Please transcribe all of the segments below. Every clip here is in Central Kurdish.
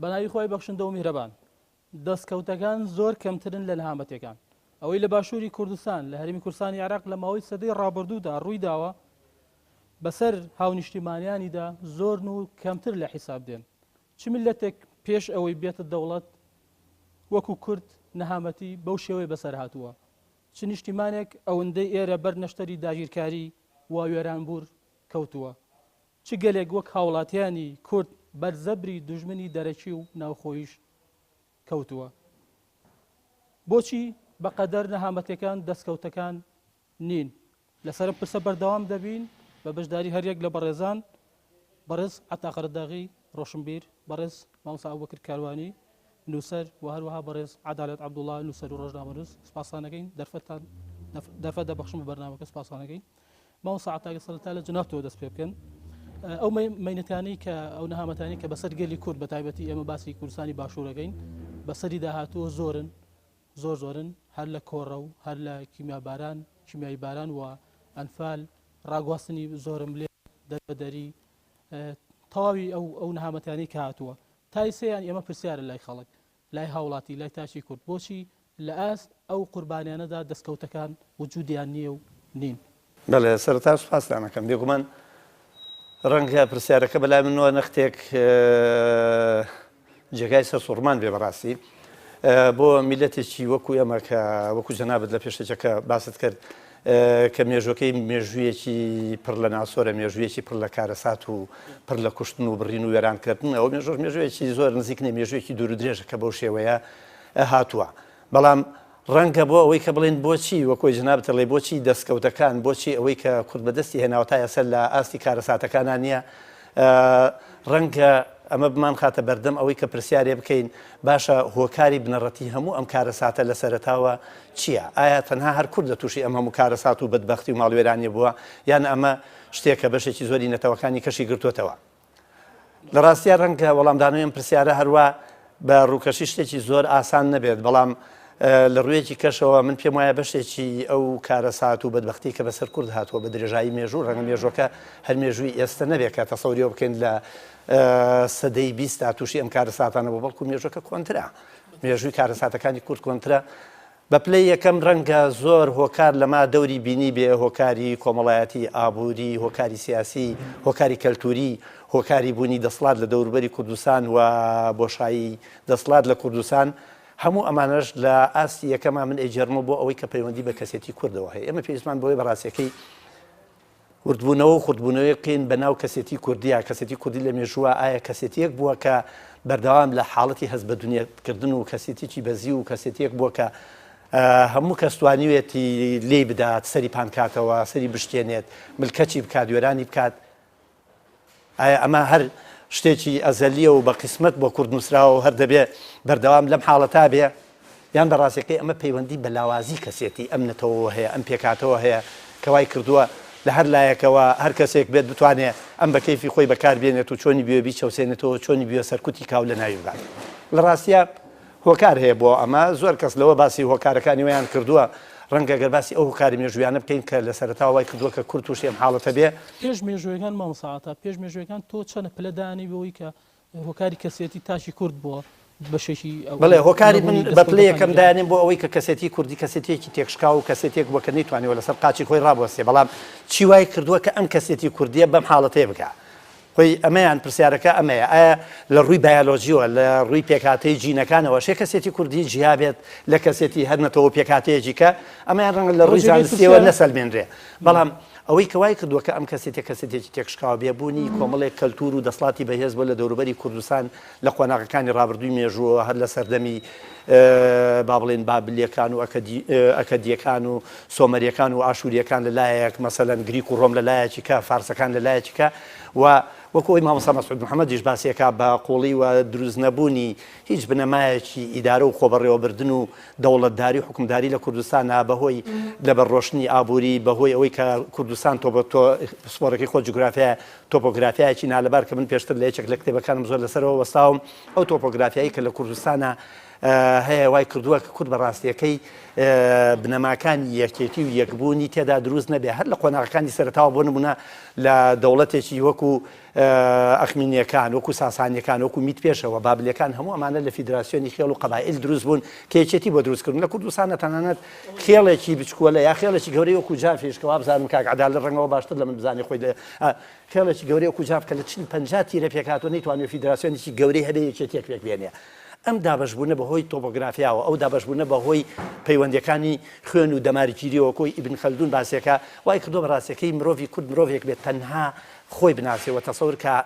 بەناوی خوای بەخشندە و میهرەبان. دەستکەوتەکان زۆر کەمترن لە نەهامەتیەکان. ئەوەی لە باشووری کوردستان، لە هەرێمی کوردستانی عێراق لە ماوەی سەدەی ڕابردوودا ڕوویداوە، بەسەر هاونیشتیمانیانیدا زۆرن و کەمتر لە حیساب دێن. چ میللەتێک پێش ئەوەی بێتە دەوڵەت وەکو کورد نەهامەتی بەو شێوەیە بەسەر هاتووە؟ چ نیشتیمانێک ئەوەندەی ئێرە بەر نەشتەری داگیرکاری و وێرانبوور کەوتووە؟ چ گەلێک وەک هاوڵاتیانی کورد بەر زەبری دوژمنی دەرەکی و ناوخۆییش کەوتووە؟ بۆچی بە قەدەر نەهامەتیەکان دەستکەوتەکان نین؟ لەسەر ئەم پرسە بەردەوام دەبین بە بەشداری هەریەک لە بەڕێزان، بەڕێز عەتا قەرەداغی ڕۆشنبیر، بەڕێز مامۆستا ئەبوبەکر کاروانی نووسەر و هەروەها بەڕێز عەدالەت عەبدوڵا نووسەر و ڕۆژنامەنووس. سپاستان دەکەین دەرفەتتان دەرفەت دەبەخشن بە بەرنامەکە سپاستان دەکەین. مامۆستا عەتا گەر سەرەتا لە جەنابتەوە دەست پێ بکەن ئەو مەینەتانەی کە ئەو نەهامەتانی کە بەسەر گەلی کورد بە تایبەتی ئێمە باسی کوردستانی باشوورەکەین بەسەری داهاتووە زۆرن زۆر زۆرن هەر لە کۆڕە و هەر لە کیمیاباران کیمیایی باران و ئەنفال ڕاگواستنی زۆرم لێ دەربەدەری تەواوی ئەو ئەو نەهامەتانی کە هاتووە تای سێیان ئێمە پرسیارە لای خەڵک لای هاوڵاتی لای تاکی کورد بۆچی لە ئاست ئەو قوربانیانەدا دەستکەوتەکان وجودیان نییە و نین؟ بەڵێ سەرەتا سوپاستان ئەکەم. بێگومان ڕەنگە پرسیارەکە بەلای منەوە نەختێک جێگای سەرسوڕمان بێ بەڕاستی بۆ میلەتێکی وەکو ئێمە کە وەکو جەنابت لە پێشەکەکە باست کرد کە مێژوەکەی مێژوویەکی پڕ لە ناسۆرە مێژوویەکی پڕ لە کارەسات و پڕ لە کوشتن و بڕین و وێرانکردن ئەو مێژۆش مێژوویەکی زۆر نزیک نیە مێژوویەکی دوور و درێژە کە بەو شێوەیە هاتووە بەڵام ڕەنگە بۆ ئەوەی کە بڵێین بۆچی وەک ئەوەی جەنابت ئەڵێی بۆچی دەستکەوتەکان بۆچی ئەوەی کە کورد بەدەستی هێناوە تا ئێستا لە ئاستی کارەساتەکانا نییە ڕەنگە ئەمە بمانخاتە بەردەم ئەوەی کە پرسیارێ بکەین باشە هۆکاری بنەڕەتی هەموو ئەم کارەساتە لە سەرەتاوە چییە؟ ئایا تەنها هەر کوردە تووشی ئەم هەموو کارەسات و بەدبەختی و ماڵوێرانیە بووە یان ئەمە شتێکە بەشێکی زۆری نەتەوەکانی کەشی گرتووەتەوە؟ لە ڕاستیا ڕەنگە وەڵامدانەوەی ئەم پرسیارە هەروا بە ڕووکەشی شتێکی زۆر ئاسان نەبێت، بەڵام لە ڕوویەکی کەشەوە من پێم وایە بەشێکی ئەو کارەسات و بەدبەختی کە بەسەر کورد هاتووە بە درێژایی مێژوو، ڕەنگە مێژووەکە هەر مێژووی ئێستە نەبێت کە تەسەوری ئەوە بکەین لە سەدەی بیستدا تووشی ئەم کارەساتانە بوو، بەڵکو مێژووەکە کۆنترە، مێژووی کارەساتەکانی کورد کۆنترە. بە پلەی یەکەم ڕەنگە زۆر هۆکار لەما دەوری بینیبێ، هۆکاری کۆمەڵایەتی، ئابووری، هۆکاری سیاسی، هۆکاری کەلتووری، هۆکاری بوونی دەسڵات لە دەوروبەری کوردستان و بۆشایی دەسڵات لە کوردستان، هەموو ئەمانەش لە ئاستی یەکەما من ئەیگێڕمەوە بۆ ئەوەی کە پەیوەندی بە کەسێتی کوردەوە هەیە. ئێمە پێویستمان بەوەیە بە ڕاستیەکەی وردبوونەوە و خوردبوونەوەیەک بکەین بە ناو کەسێتی کوردییا، کەسێتی کوردی لە مێژووە ئایا کەسێتییەک بووە کە بەردەوام لە حاڵەتی هەست بە دونیەکردن و کەسێتیی بەزیو و کەسێتییەک بووە کە هەموو کەس توانیوێتی لێی بدات، سەری پان کاتەوە، سەری بشکێنێت، ملکەچی بکات، وێرانی بکات. ئایا ئەمە هەر شتێکی ئەزەلییە و بە قیسمەت بۆ کورد نووسراوە و هەر دەبێ بەردەوام لەم حاڵەتا بێ؟ یان بە ڕاستیەکەی ئەمە پەیوەندی بە لاوازی کەسێتی ئەم نەتەوەوە هەیە، ئەم پێکهاتەوە هەیە کە وای کردووە لە هەر لایەکەوە هەر کەسێک بێت بتوانێ ئەم بە کەیفی خۆی بەکار بێنێت و چۆنی بوێ بیچەوسێنێتەوە، چۆنی بوێ سەرکوتی کا و لەناوی ببات. لە ڕاستیا هۆکار هەیە بۆ ئەمە، زۆر کەس لەوە باسی هۆکارەکانی وەیان کردووە، ڕەنگە گەر باسی ئەو هۆکارە مێژوویانە بکەین کە لە سەرەتاوە وای کردووە کە کورد تووشی ئەم حاڵەتە بێ. پێش مێژوویەکان مامۆستا عەتا، پێش مێژوویەکان تۆ چەنە پلە دانەی بەوەی کە هۆکاری کەسێتی تاکی کورد بووە بەشێکی ئەو بەڵێ هۆکاری من نەبوونی بە پلەی دەستکەوتەکانی یەکەم گەل. دایانێم بۆ ئەوەی کە کەسێتی کوردی کەسێتییەکی تێکشکاو و کەسێتییەک بووە کە نەیتوانیوە لەسەر قاچی خۆی ڕابوەستێ، بەڵام چی وای کردووە کە ئەم کەسێتی کوردییە بەم حاڵەتەیە بگا؟ خۆی ئەمەیان پرسیارەکە ئەمەیە ئایا لە ڕووی بایۆلۆجیەوە لە ڕووی پێکهاتەی جینەکانەوە شێ کەسێتی کوردی جیا بێت لە کەسێتی هەر نەتەوە و پێکهاتەیەکی کە ئەمەیان ڕەنگە لە ئەوە ڕووی جێگەی زانستیەوە پرسیارە؟ نەسەلمێنرێ بەڵام ئەوەی کە وای کردووە کە ئەم کەسێتیە کەسێتێکی تێکشکاوە بێ بوونی کۆمەڵێک کەلتور و دەسڵاتی بەهێز بووە لە دەوروبەری کوردستان لە قۆناغەکانی ڕابردووی مێژووەوە هەر لە سەردەمی با بڵێین بابلیەکان و ئەکەدیەکان و سۆمەریەکان و ئاشوریەکان لە لایەک، مەسەلەن گریک و ڕۆم لە لایەکی کە، فارسەکان لە لایەکی کە و وەکو ئەوەی مامۆستا مەسعود محەمەدیش باسی ئەکا بە قووڵی و دروست نەبوونی هیچ بنەمایەکی ئیدارە و خۆبەڕێوەبردن و دەوڵەتداری و حوکمداری لە کوردستانا بەهۆی لەبەر ڕۆشتنی ئابووری بەهۆی ئەوەی کە کوردستان تۆ تۆ پسپۆڕەکەی خۆت جوگرافیایە تۆپۆگرافیایەکی نالەبار کە من پێشتر لە یەکێک لە کتێبەکانم زۆر لەسەرەوە وەستاوم ئەو تۆپۆگرافیایی کە لە کوردستانا. هەیە وای کردووە کە کورد بە ڕاستیەکەی بنەماکانی یەکێتی و یەکبوونی تێدا دروست نەبێ هەر لە قۆناغەکانی سەرەتاوە بۆ نمونە لە دەوڵەتێکی وەکو ئەخمینیەکان وەکو ساسانیەکان وەکو میت پێشەوە بابلەکان هەموو ئەمانە لە فیدراسیۆنی خێڵ و قەبائیل دروست بوون کە یەکێتی بۆ دروست کردن لە کوردستانە تەنانەت خێڵێکی بچکۆلە یا خێڵێکی گەورەی وەکو جافیش کە وابزانم کاک عەدالەت ڕەنگەوە باشتر لە من بزانێ خۆی لە خێڵێکی گەورەی وەکو جاف کە لە 40 50 تیرە پێکهاتووە نەیتوانیوە فیدراسیۆنێکی گەورەی هەبێ یەکێتیەک پێک بێنێ. ئەم دابەشبوونە بە هۆی تۆپۆگرافیاوە، ئەو دابەشبوونە بە هۆی پەیوەندیەکانی خوێن و دەمارگیریەوە کۆی ئیبن خەلدون باسێکە وای کردووە بە ڕاستیەکەی مرۆڤی کورد مرۆڤێک بێت تەنها خۆی بناسێ و تەسەور کا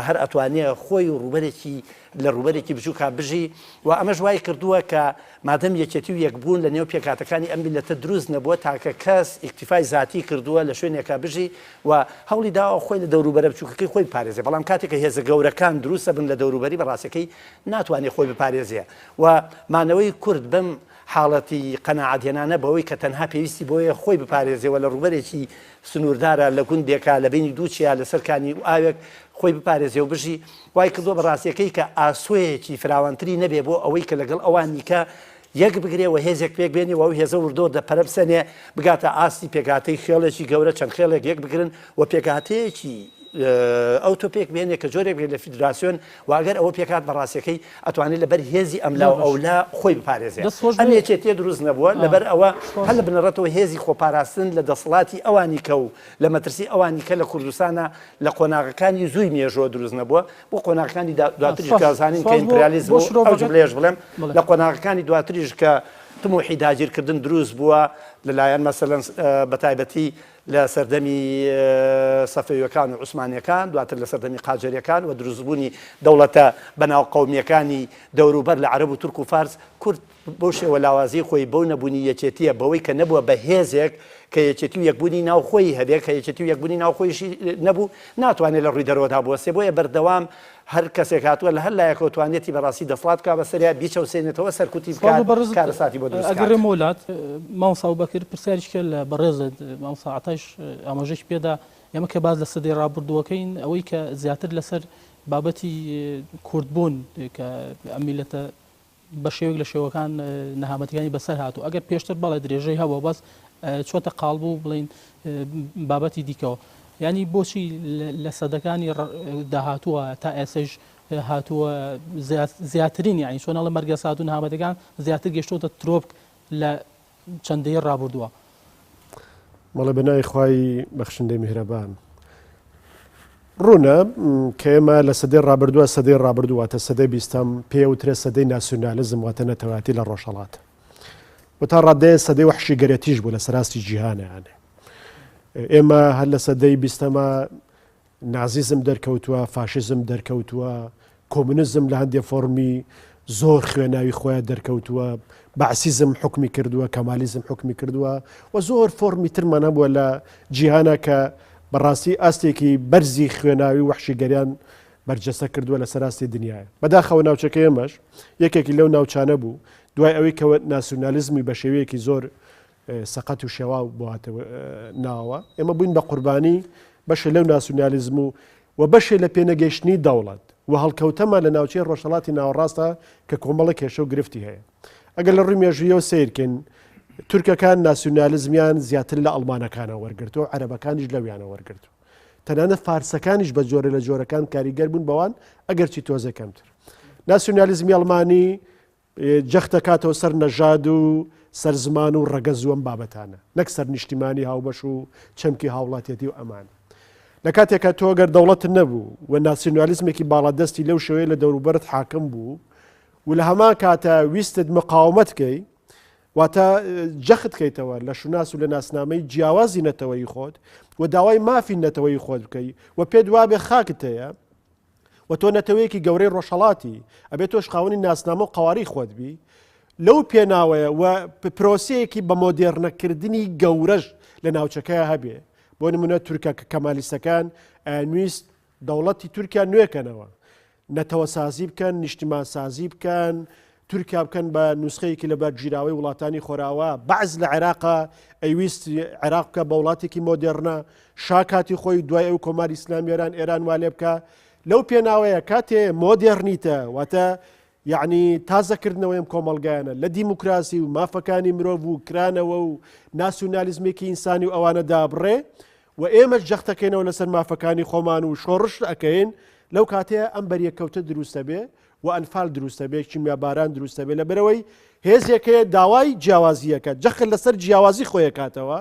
هەر ئەتوانێ خۆی و ڕووبەرێکی لە ڕووبەرێکی بچووکا بژی و ئەمەش وای کردووە کە مادەم یەکێتی و یەکبوون لە نێو پێکهاتەکانی ئەم میللەتە دروست نەبووە، تاکە کەس ئیکتیفای زاتی کردووە لە شوێنێکا بژی و هەوڵی داوە خۆی لە دەوروبەرە بچووکەکەی خۆی بپارێزێ، بەڵام کاتێک کە هێزە گەورەکان دروست ئەبن لە دەوروبەری بە ڕاستیەکەی ناتوانێ خۆی بپارێزێ و مانەوەی کورد بەم حاڵەتی قەناعەت هێنانە بەوەی کە تەنها پێویستی بۆیە خۆی بپارێزێ و لە ڕووبەرێکی سنووردارە لە گوندێکا لە بەینی دوو چیا لەسەر کانی و ئاوێک خۆی بپارێزێ و بژی وای کردووە بە ڕاستیەکەی کە ئاسۆیەکی فراوانتری نەبێ بۆ ئەوەی کە لەگەڵ ئەوانیکە یەک بگرێ و هێزێک پێک بێنێ و ئەو هێزە وردۆردە پەرە بسەنێ بگاتە ئاستی پێکهاتەی خێڵێکی گەورە چەند خێڵێک یەک بگرن و پێکهاتەیەکی ئەوتۆ پێک بێنێ کە جۆرێک بێت لە فیدراسیۆن و ئەگەر ئەوە پێکهات بە ڕاستیەکەی ئەتوانێت لەبەر هێزی ئەملا و ئەولا خۆی بپارێزێ. ئەم یەکێتیە دروست نەبووە لەبەر ئەوە هەر لە بنەڕەتەوە هێزی خۆپاراستن لە دەسەڵاتی ئەوانیکە و لە مەترسی ئەوانیکە لە کوردستانە لە قۆناغەکانی زووی مێژووە دروست نەبووە، بۆ قۆناغەکانی دواتریش کە زانین کە ئیمپریالیزم و ئەو جملەیەش بڵێم لە قۆناغەکانی دواتریش کە تموحی داگیرکردن دروست بووە لەلایەن مەسەلەن بەتایبەتی لە سەردەمی سەفەویەکان و عوسمانیەکان دواتر لە سەردەمی قاجەریەکان و دروستبوونی دەوڵەتە بەناو قەومیەکانی دەوروبەر لە عەرەب و تورک و فارس کورد بەو شێوە لاوازیی خۆی، بەو نەبوونی یەکێتییە، بەوەی کە نەبووە بە هێزێک کە یەکێتی و یەکبوونی ناوخۆیی هەبێ، کە یەکێتی و یەکبوونی ناوخۆیشی نەبوو، ناتوانێ لە ڕووی دەرەوەدا بوەستێ، بۆیە بەردەوام هەر کەسێک هاتووە لە هەر لایەکەوە توانیەتی بە ڕاستی دەسڵات بکا بەسەریا، بیچەوسێنێتەوە، سەرکوتی سپاس بکات، بۆ بەڕێزت کارەساتی بۆ دروست بکات. ئەگەڕێمەوە لات مامۆستا ئەبوبەکر، پرسیارێکی کە لە بەڕێزت مامۆستا عەتایش ئاماژەیەکی پێدا، ئێمە کە باس لە سەدەی ڕابردووەکەین، ئەوەی کە زیاتر لەسەر بابەتی کوردبوون کە ئەم میللەتە بە شێوەیەک لە شێوەکان نەهامەتیەکانی بەسەر هاتوو ئەگەر پێشتر بەڵێ درێژەی هەبووە بەس چۆتە قاڵب و بڵین بابەتی دیکەوە ینی بۆچی لە سەدەکانی داهاتووە تا ئێسش هاتووە زیاترین یعنی چۆنەڵە مەرگەسات و نەهامەتەکان زیاتر گەشتۆتە ترۆپک لە چەند دەیەی ڕابوردووە. بەڵێ بە ناوی خوای بەخشندەی میهرەبان. ڕوونە کە ئێمە لە سەدەی ڕابردووە سەدەی ڕابردوو واتە سەدەی بیستەم پێ وترێ سەدەی ناسیونالیزم واتە نەتەوایەتی لە ڕۆژهەڵات و تا ڕادەیە سەدەی وەحشیگەرێتیش بوو لە سەراستی جیهانە یانێ ئێمە هەر لە سەدەی بیستەمە نازیزم دەرکەوتووە، فاشیزم دەرکەوتووە، کۆمۆنیزم لە هەندێ فۆڕمی زۆر خوێناوی خۆیان دەرکەوتووە، بەعسیزم حوکمی کردووە، کەمالیزم حوکمی کردووە و زۆر فۆڕمی ترمان هەبووە لە جیهانا کە بەڕاستی ئاستێکی بەرزی خوێناوی و وەحشیگەریان بەرجەستە کردووە لەسەر ئاستی دنیاە. بەداخەوە ناوچەکەی ئێمەش یەکێکی لەو ناوچانە بوو دوای ئەوەی کە ناسیونالیزمی بە شێوەیەکی زۆر سەقەت و شێواو بۆ هاتە ناوە ئێمە بووین بە قوربانی بەشێ لەو ناسیونالیزم و و بەشێ لە پێنەگەیشتنی دەوڵەت و هەڵکەوتەمان لە ناوچەی ڕۆژهەڵاتی ناوەڕاستە کە کۆمەڵە کێشە و گرفتی هەیە ئەگەر لە ڕووی مێژوویەوە سیرکەین تورکەکان ناسیونالیزمیان زیاتر لە ئەڵمانەکانە وەرگرتو و عەرەبەکانیش لەویانە وەرگرتو تەنانەت فارسەکانیش بە جۆرە لە جۆرەکان کاریگەر بوون بەوان ئەگەرچی تۆزێ کەمتر ناسیونالیزمی ئەڵمانی جەخت دەکاتەوە سەر نەژاد و سەر زمان و ڕەگەز و ئەم بابەتانە نەک سەر نیشتیمانی هاوبەش و چەمکی هاوڵاتیەتی و ئەمانە. لە کاتێکا تۆ گەر دەوڵەتت نەبوو و ناسیونالیزمێکی باڵادەستی لەو شێوەیە لە دەوروبەرت حاکم بوو و لە هەمان کاتە ویستت مقاومەت کەی واتە جەخت کەیتەوە لە شوناس و لە ناسنامەی جیاوازی نەتەوەیی خۆت و داوای مافی نەتەوەیی خۆت بکەی و پێت وابێ خاکت هەیە و تۆ نەتەوەیەکی گەورەی ڕۆژهەڵاتی ئەبێ تۆش خاوەنی ناسنامە و قەوارەی خۆت بی لەو پێناوەیە و پرۆسەیەکی بە مۆدێرنەکردنی گەورەش لە ناوچەکەی هەبێ بۆ نمونە تورکە کە کەمالیستەکان ئەیانویست دەوڵەتی تورکیا نوێکەنەوە نەتەوەسازی بکەن نیشتیمانسازی بکەن تورکیا بکەن بە نوسخەیەکی لە بەرگیراوەی وڵاتانی خۆراوا، بەعس لە عێراقا ئەیویست عێراق بکە بە وڵاتێکی مۆدێڕنە، شا کاتی خۆی دوای ئەو کۆماری ئیسلامی ئێران ئێران وا لێ بکا لەو پێناوەیە کاتێ مۆدێڕنیتە واتە یەعنی تازەکردنەوەی ئەم کۆمەڵگایانە لە دیموکراسی و مافەکانی مرۆڤ و کرانەوە و ناسیونالیزمێکی ئینسانی و ئەوانە دابڕێ و ئێمەش جەختەکەینەوە لەسەر مافەکانی خۆمان و شۆڕش ئەکەین لەو کاتەیە ئەم بەریەککەوتە دروستەبێ و ئەنفال دروستەبێ کیمیاباران دروستەبێ لەبەرەوەی هێزێک هەیە داوای جیاوازییەکە جەخت لەسەر جیاوازی خۆی ئەکاتەوە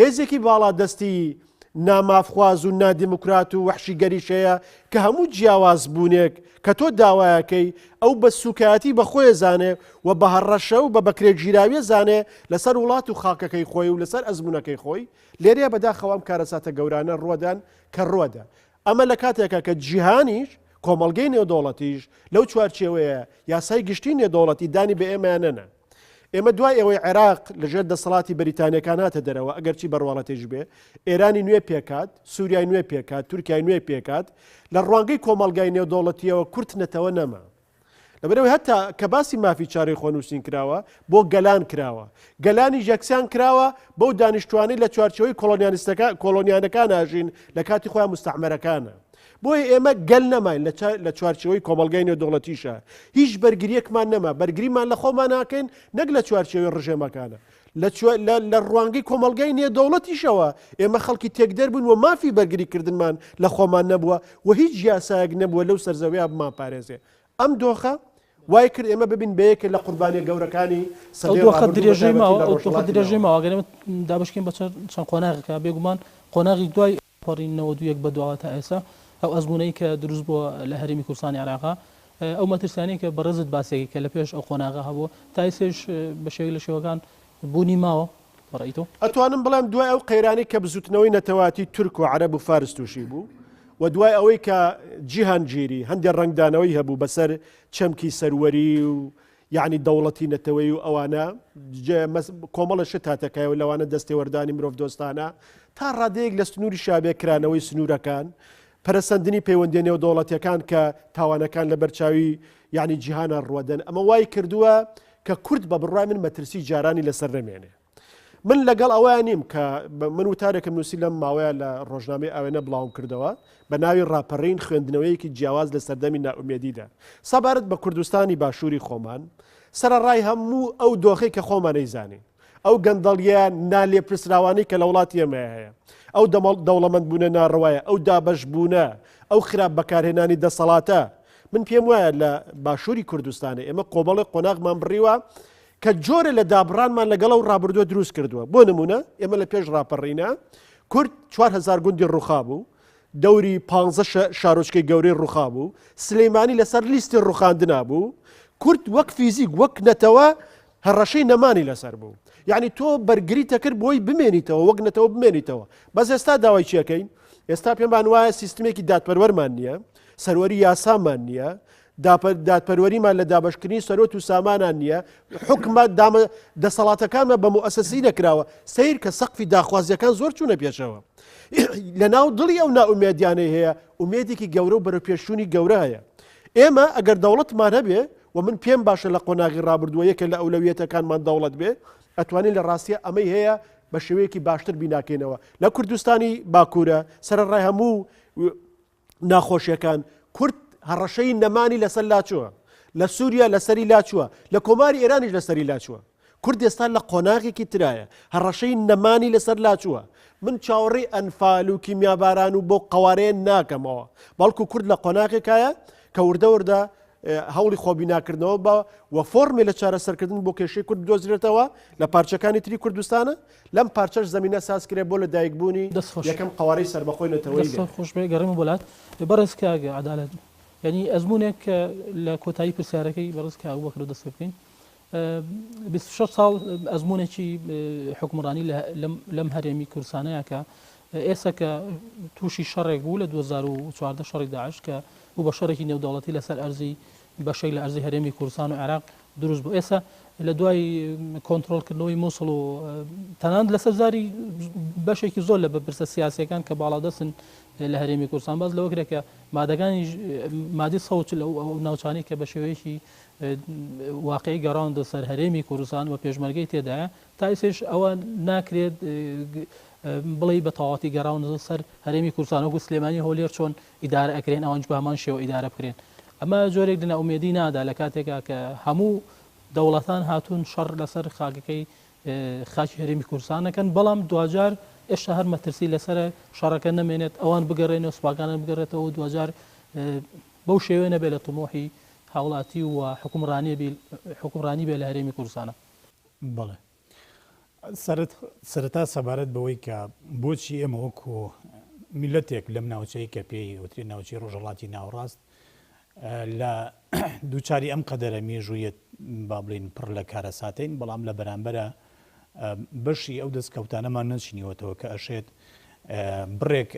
هێزێکی باڵادەستی نامافخواز و نادیموکرات و وەحشیگەریش هەیە کە هەموو جیاوازبوونێک کە تۆ داوایەکەی ئەو بە سوکایەتی بە خۆی زانێ و بە هەڕەشە و بە بەکرێگیراویە زانێ لەسەر وڵات و خاکەکەی خۆی و لەسەر ئەزموونەکەی خۆی لێرەیە بەداخەوە ئەم کارەساتە گەورانە ڕوەدان کە ڕوەدە ئەمە لە کاتێکە کە جیهانیش کۆمەڵگەی نێودەوڵەتیش لەو چوارچێوەیە یاسای گشتی نێودەوڵەتی دانی بە ئێمەیان نەنا. ئێمە دوای ئەوەی عێراق لەژێر دەسەڵاتی بەریتانیەکان هاتە دەرەوە، ئەگەرچی بە ڕواڵەتیش بێ، ئێرانی نوێ پێکهات، سوریای نوێ پێکهات، تورکیای نوێ پێکهات، لە ڕوانگەی کۆمەڵگای نێودەوڵەتییەوە کورد نەتەوە نەما. لەبەرئەوەی هەتا کە باسی مافی چارەی خۆنووسین کراوە، بۆ گەلان کراوە. گەلانیش یەکسان کراوە بەو دانیشتوانەی لە چوارچێوەی کۆڵۆنیالیستەکان، کۆڵۆنیانەکان ئەژین، لە کاتی خۆیان موستەعمەرەکانە. بۆیە ئێمە گەل نەماین لە چوارچێوەی کۆمەڵگای نێودەوڵەتیشا هیچ بەرگریەکمان نەما، بەرگریمان لە خۆمان ناکەین نەک لە چوارچێوەی ڕژێمەکانە. لە ڕوانگەی کۆمەڵگای نێودەوڵەتیشەوە ئێمە خەڵکی تێکدەر بووین و مافی بەرگریکردنمان لە خۆمان نەبووە و هیچ یاسایەک نەبووە لەو سەرزەویە بمانپارێزێ. ئەم دۆخە وای کرد ئێمە ببین بە یەکێک لە قوربانیە گەورەکانی ئەو سەدەی دۆخە ڕابردوو بە درێژەی تایبەتی ماوە لە ئەو دۆخە ڕۆژهەڵاتی درێژەی ناوەڕاست. ماوە گەر ئێمە دابەشکەین بە چەند قۆناغێکا بێگومان قۆناغی دوای پەڕین 91 بە دواوە تا ئێستا ئەو ئەزموونەی کە دروست بووە لە هەرێمی کوردستانی عێراقا ئەو مەترسیانەی کە بەڕێزت باسێکی کە لە پێش ئەو قۆناغە هەبووە تا ئێستاش بە شێوەیەک لە شێوەکان بوونی ماوە بە ڕەئی تۆ؟ ئەتوانم بڵێم دوای ئەو قەیرانەی کە بزوتنەوەی نەتەوایەتی تورک و عەرەب و فارس تووشی بوو و دوای ئەوەی کە جیهانگیری هەندێک ڕەنگدانەوەی هەبوو بەسەر چەمکی سەروەری و یعنی دەوڵەتی نەتەوەی و ئەوانە کۆمەڵە شت هاتەکایەوە لەوانە دەستێوەردانی مرۆڤدۆستانە تا ڕادەیەک لە سنووری شابێ کرانەوەی سنوورەکان پەرەسەندنی پەیوەندیە نێودەوڵەتیەکان کە تاوانەکان لە بەرچاوی یعنی جیهانە ڕوەدەن ئەمە وای کردووە کە کورد بە بڕای من مەترسی جارانی لەسەر نەمێنێ من لەگەڵ ئەوە نیم کە من وتارێکم نووسی لەم ماوەیە لە ڕۆژنامەی ئاوێنە بڵاوم کردەوە بە ناوی ڕاپەڕین خوێندنەوەیەکی جیاواز لە سەردەمی نائومێدیدا سەبارەت بە کوردستانی باشووری خۆمان سەرەڕای هەموو ئەو دۆخەی کە خۆمانەی زانین ئەو گەندەڵیە نالێپرسراوانەی کە لە وڵاتی ئێمە هەیە ئەو دەوڵەمەندبوونە ناڕەوایە ئەو دابەشبوونە ئەو خراپ بەکارهێنانی دەسەڵاتە من پێم وایە لە باشووری کوردستانە ئێمە کۆمەڵێک قۆناغمان بڕیوە کە جۆرە لە دابڕانمان لەگەڵ ئەو ڕابردووە دروست کردووە بۆ نمونە ئێمە لە پێش ڕاپەڕینە کورد 4هزار گوندی ڕوخا بوو دەوری پ شارۆچکەی گەورەی ڕوخا بوو سلەیمانی لەسەر لیستی ڕوخاندنا بوو کورد وەک فیزیک وەک نەتەوە هەڕەشەی نەمانی لەسەر بوو یعنی تۆ بەرگری تەکرد بۆی بمێنیتەوە وەک نەتەوە بمێنیتەوە بەس ئێستا داوای چیەکەین ئێستا پێمان وایە سیستمێکی دادپەروەرمان نییە سەروەری یاسامان نییە، دادپەروەریمان لە دابەشکردنی سەرۆت و سامانان نییە، حوکمە دامە دەسەڵاتەکانمان بە موئەسەسی نەکراوە، سەیر کە سەقفی داخوازیەکان زۆر چوونە پێشەوە. لە ناو دڵی ئەو نائومێدیانەی هەیە ئومێدێکی گەورە و بەرەوپێشچوونی گەورە هەیە. ئێمە ئەگەر دەوڵەتمان هەبێ و من پێم باشە لە قۆناغی ڕابردووە یەکێ لە ئەولەویەتەکانمان دەوڵەت بێ، ئەتوانین لە ڕاستیە ئەمەی هەیە بە شێوەیەکی باشتر بیناکەینەوە لە کوردستانی باکوورە سەرەڕای هەموو ناخۆشیەکان کورد هەڕەشەی نەمانی لەسەر لاچووە لە سووریا لەسەری لاچووە لە کۆماری ئێرانیش لەسەری لاچووە کورد ئێستا لە قۆناغێکی ترایە هەڕەشەی نەمانی لەسەر لاچووە من چاوەڕێی ئەنفال و کیمیاباران و بۆ قوارەیە ناکەمەوە بەڵکو کورد لە قۆناغێکایە کە وردە وردە هەوڵی خۆبیناکردنەوە بە و فۆرمێ لە چارەسەرکردن بۆ کێشەی کورد بدۆزرێتەوە لە پارچەکانی تری کوردستانە لەم پارچەش زەمینە ساز کرێ بۆ لە دایکبوونی دەست خۆش. یەکەم قەوارەی سەربەخۆی نەتەوەیی دەست لێرە. خۆش بێ گەڕێمە بۆ لات بەڕێز کاک عەدالەت یانی ئەزموونێک کە لە کۆتایی پرسیارەکەی بەڕێز کاک ئەبوبەکرەوە دەست پێ بکەین 26 ساڵ ئەزموونێکی حوکمڕانی لەم هەرێمی کوردستانەیە کە ئێستا کە تووشی شەڕێک بوو لە 2014 شەڕی داعش کە بوو بە شەڕێکی نێودەوڵەتی لەسەر ئەرزی بەشێک لە ئەرزی هەرێمی کوردستان و عێراق دروست بوو ئێستا لە دوای کۆنترۆڵکردنەوەی مووسڵ و تەنانەت لەسەر زاری بەشێکی زۆر لە بەرپرسە سیاسیەکان کە باڵادەستن لە هەرێمی کوردستان باس لەوە کرا کە مادەکانی مادی سەوت لە ئەو ناوچانەی کە بە شێوەیەکی واقعی گەڕاندە سەر هەرێمی کوردستان و پێشمەرگەی تێدایە تا ئێستاش ئەوە ناکرێت بڵێی بە تەواوەتی گەڕاونەتەوە سەر هەرێمی کوردستان وەکو سلێمانی هەولێر چۆن ئیدارە ئەکرێن ئەوانیش بە هەمان شێوە ئیدارە بکرێن. ئەمە جۆرێک لە نائومێدی نادا لە کاتێکا کە هەموو دەوڵەتان هاتوون شەڕ لەسەر خاکەکەی خاکی هەرێمی کوردستان ئەکەن، بەڵام دواجار ئێشتا هەر مەترسی لەسەرە شەڕەکە نەمێنێت، ئەوان بگەڕێنەوە، سوپاکانیان بگەڕێتەوە و دواجار بەو شێوەیە نەبێت لە تموحی هاوڵاتی و حوکمڕانی بێ لە هەرێمی کوردستانا. بەڵێ. سەرەتا سەبارەت بەوەی کە بۆچی ئێمە وەکو میللەتێک لەم ناوچەی کە پێی وترێ ناوچەی ڕۆژهەڵاتی ناوەڕاست لە دووچاری ئەم قەدەرە مێژوویە با بڵێین پڕ لە کارەساتین، بەڵام لە بەرامبەرە بەشی ئەو دەستکەوتانەمان نەچنیوەتەوە کە ئەشێت بڕێک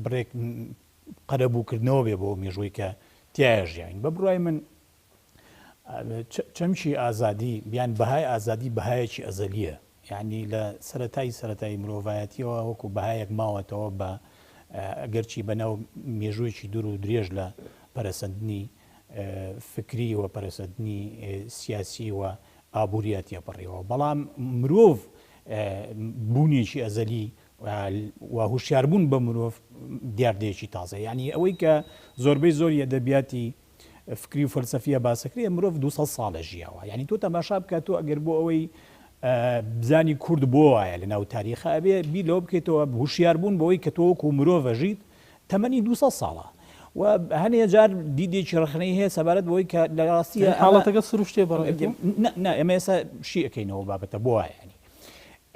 بڕێک قەرەبووکردنەوە بێ بۆ مێژووی کە تیایا ژیاین. بە بڕوای من چەمکی ئازادی یان بەهای ئازادی بەهایەکی ئەزەلییە، یانی لە سەرەتای سەرەتای مرۆڤایەتییەوە وەکو بەهایەک ماوەتەوە بە ئەگەرچی بەناو مێژوویەکی دوور و درێژ لە پەرەسەندنی فکری و پەرەسەندنی سیاسی و ئابووریە تێپەڕیوە، بەڵام مرۆڤ بوونێکی ئەزەلی و هوشیاربوون بە مرۆڤ دیاردەیەکی تازەیە، یانی ئەوەی کە زۆربەی زۆری ئەدەبیاتی فکری و فەلسەفیە باسەکرێ مرۆڤ 200 ساڵە ژیاوە یعنی تۆ تەماشا بکە تۆ ئەگەر بۆ ئەوەی بزانی کورد بۆ وایە لە ناو تاریخە ئەبێ بیر لەوە بکەیتەوە هوشیار بوون بەوەی کە تۆ وەکو مرۆڤ ئەژیت تەمەنی 200 ساڵە و هەنێ جار دیدێکی ڕەخنەی هەیە سەبارەت بەوەی کە لە ڕاستیە حاڵەتەکە سروشتێ بەڕێ نا ئێمە ئێستا شی ئەکەینەوە بابەتە بۆ وایە ینی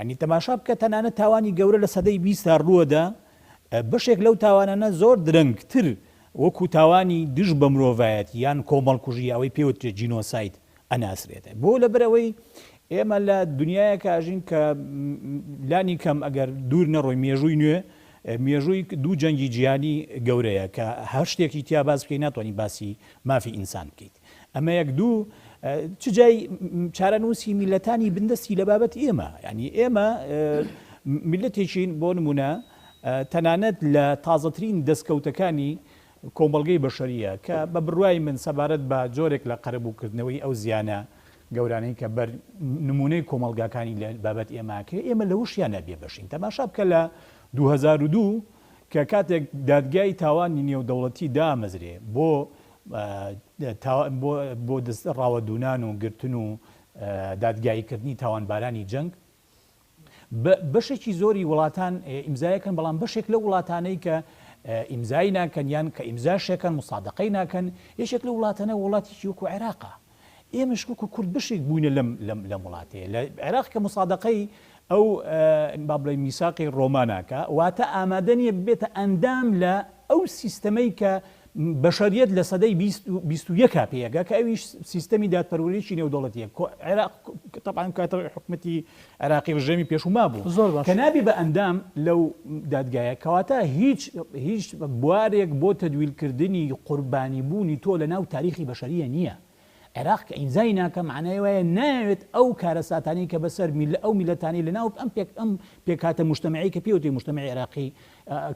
ینی تەماشا بکە تەنانەت تاوانی گەورە لە سەدەی بیستا ڕووەدا بەشێک لەو تاوانانە زۆر درەنگتر وەکو تاوانی دژ بە مرۆڤایەتی یان کۆمەڵکوژی ئەوەی پێ وترێت جینۆساید ئەناسرێت. بۆ لەبەرئەوەی ئێمە لە دنیایەکا ئەژین کە لانی کەم ئەگەر دوور نەڕۆی مێژووی نوێ مێژووی دوو جەنگی جیهانی گەورەیە کە هەر شتێکی تیا باس بکەی ناتوانانی باسی مافی ئینسان بکەیت. ئەمە یەک دوو چ جای چارەنووسی میللەتانی بندەستی لە بابەت ئێمە یانی ئێمە میللەتێکین بۆ نمونە تەنانەت لە تازەترین دەستکەوتەکانی کۆمەڵگەی بەشەرییە کە بە بڕوای من سەبارەت بە جۆرێک لە قەرەبووکردنەوەی ئەو زیانە گەورانەی کە بەر نموونەی کۆمەڵگاکانی لە بابەت ئێمە ئەکرێ ئێمە لەوەشیانە بێبەشین. تەماشا بکە لە 2002 کە کاتێک دادگای تاوانی نێودەوڵەتی دامەزرێ بۆ بۆ دەست ڕاوەدوونان و گرتن و دادگاییکردنی تاوانبارانی جەنگ، بەشێکی زۆری وڵاتان ئیمزایەکەن، بەڵام بەشێک لەو وڵاتانەی کە ئیمزای ناکەن یان کە ئیمزاشەکەن مسادقەی ناکەن، یەکێک لەو وڵاتانە وڵاتێکی وەکو عێراقە. ئێمەش وەکو کورد بەشێک بووینە لەم لەم لەم وڵاتەیە. لە عێراق کە مسادقەی ئەو با بڵێین میساقی ڕۆما ناکا، واتە ئامادە نییە ببێتە ئەندام لە ئەو سیستەمەی کە بەشەریەت لە سەدەی 21 پێ ئەگا کە ئەویش سیستەمی دادپەروەریی نێودەوڵەتییە. عێراق تەبعەن ئەو کاتە حکومەتی عێراقی ڕژێمی پێشوو مابوو زۆر باش. کە نابی بە ئەندام لەو دادگایە، کەواتە هیچ هیچ بوارێک بۆ تەدویلکردنی قوربانیبوونی تۆ لەناو تاریخی بەشەرییە نییە. عێراق کە ئیمزای ناکا مەعنای وایە نایەوێت ئەو کارەساتانەی کە بەسەر میللە ئەو میللەتانەی لەناو ئەم پێک ئەم پێکهاتە موجتەمەعی کە پێی وترێ موجتەمەعی عێراقی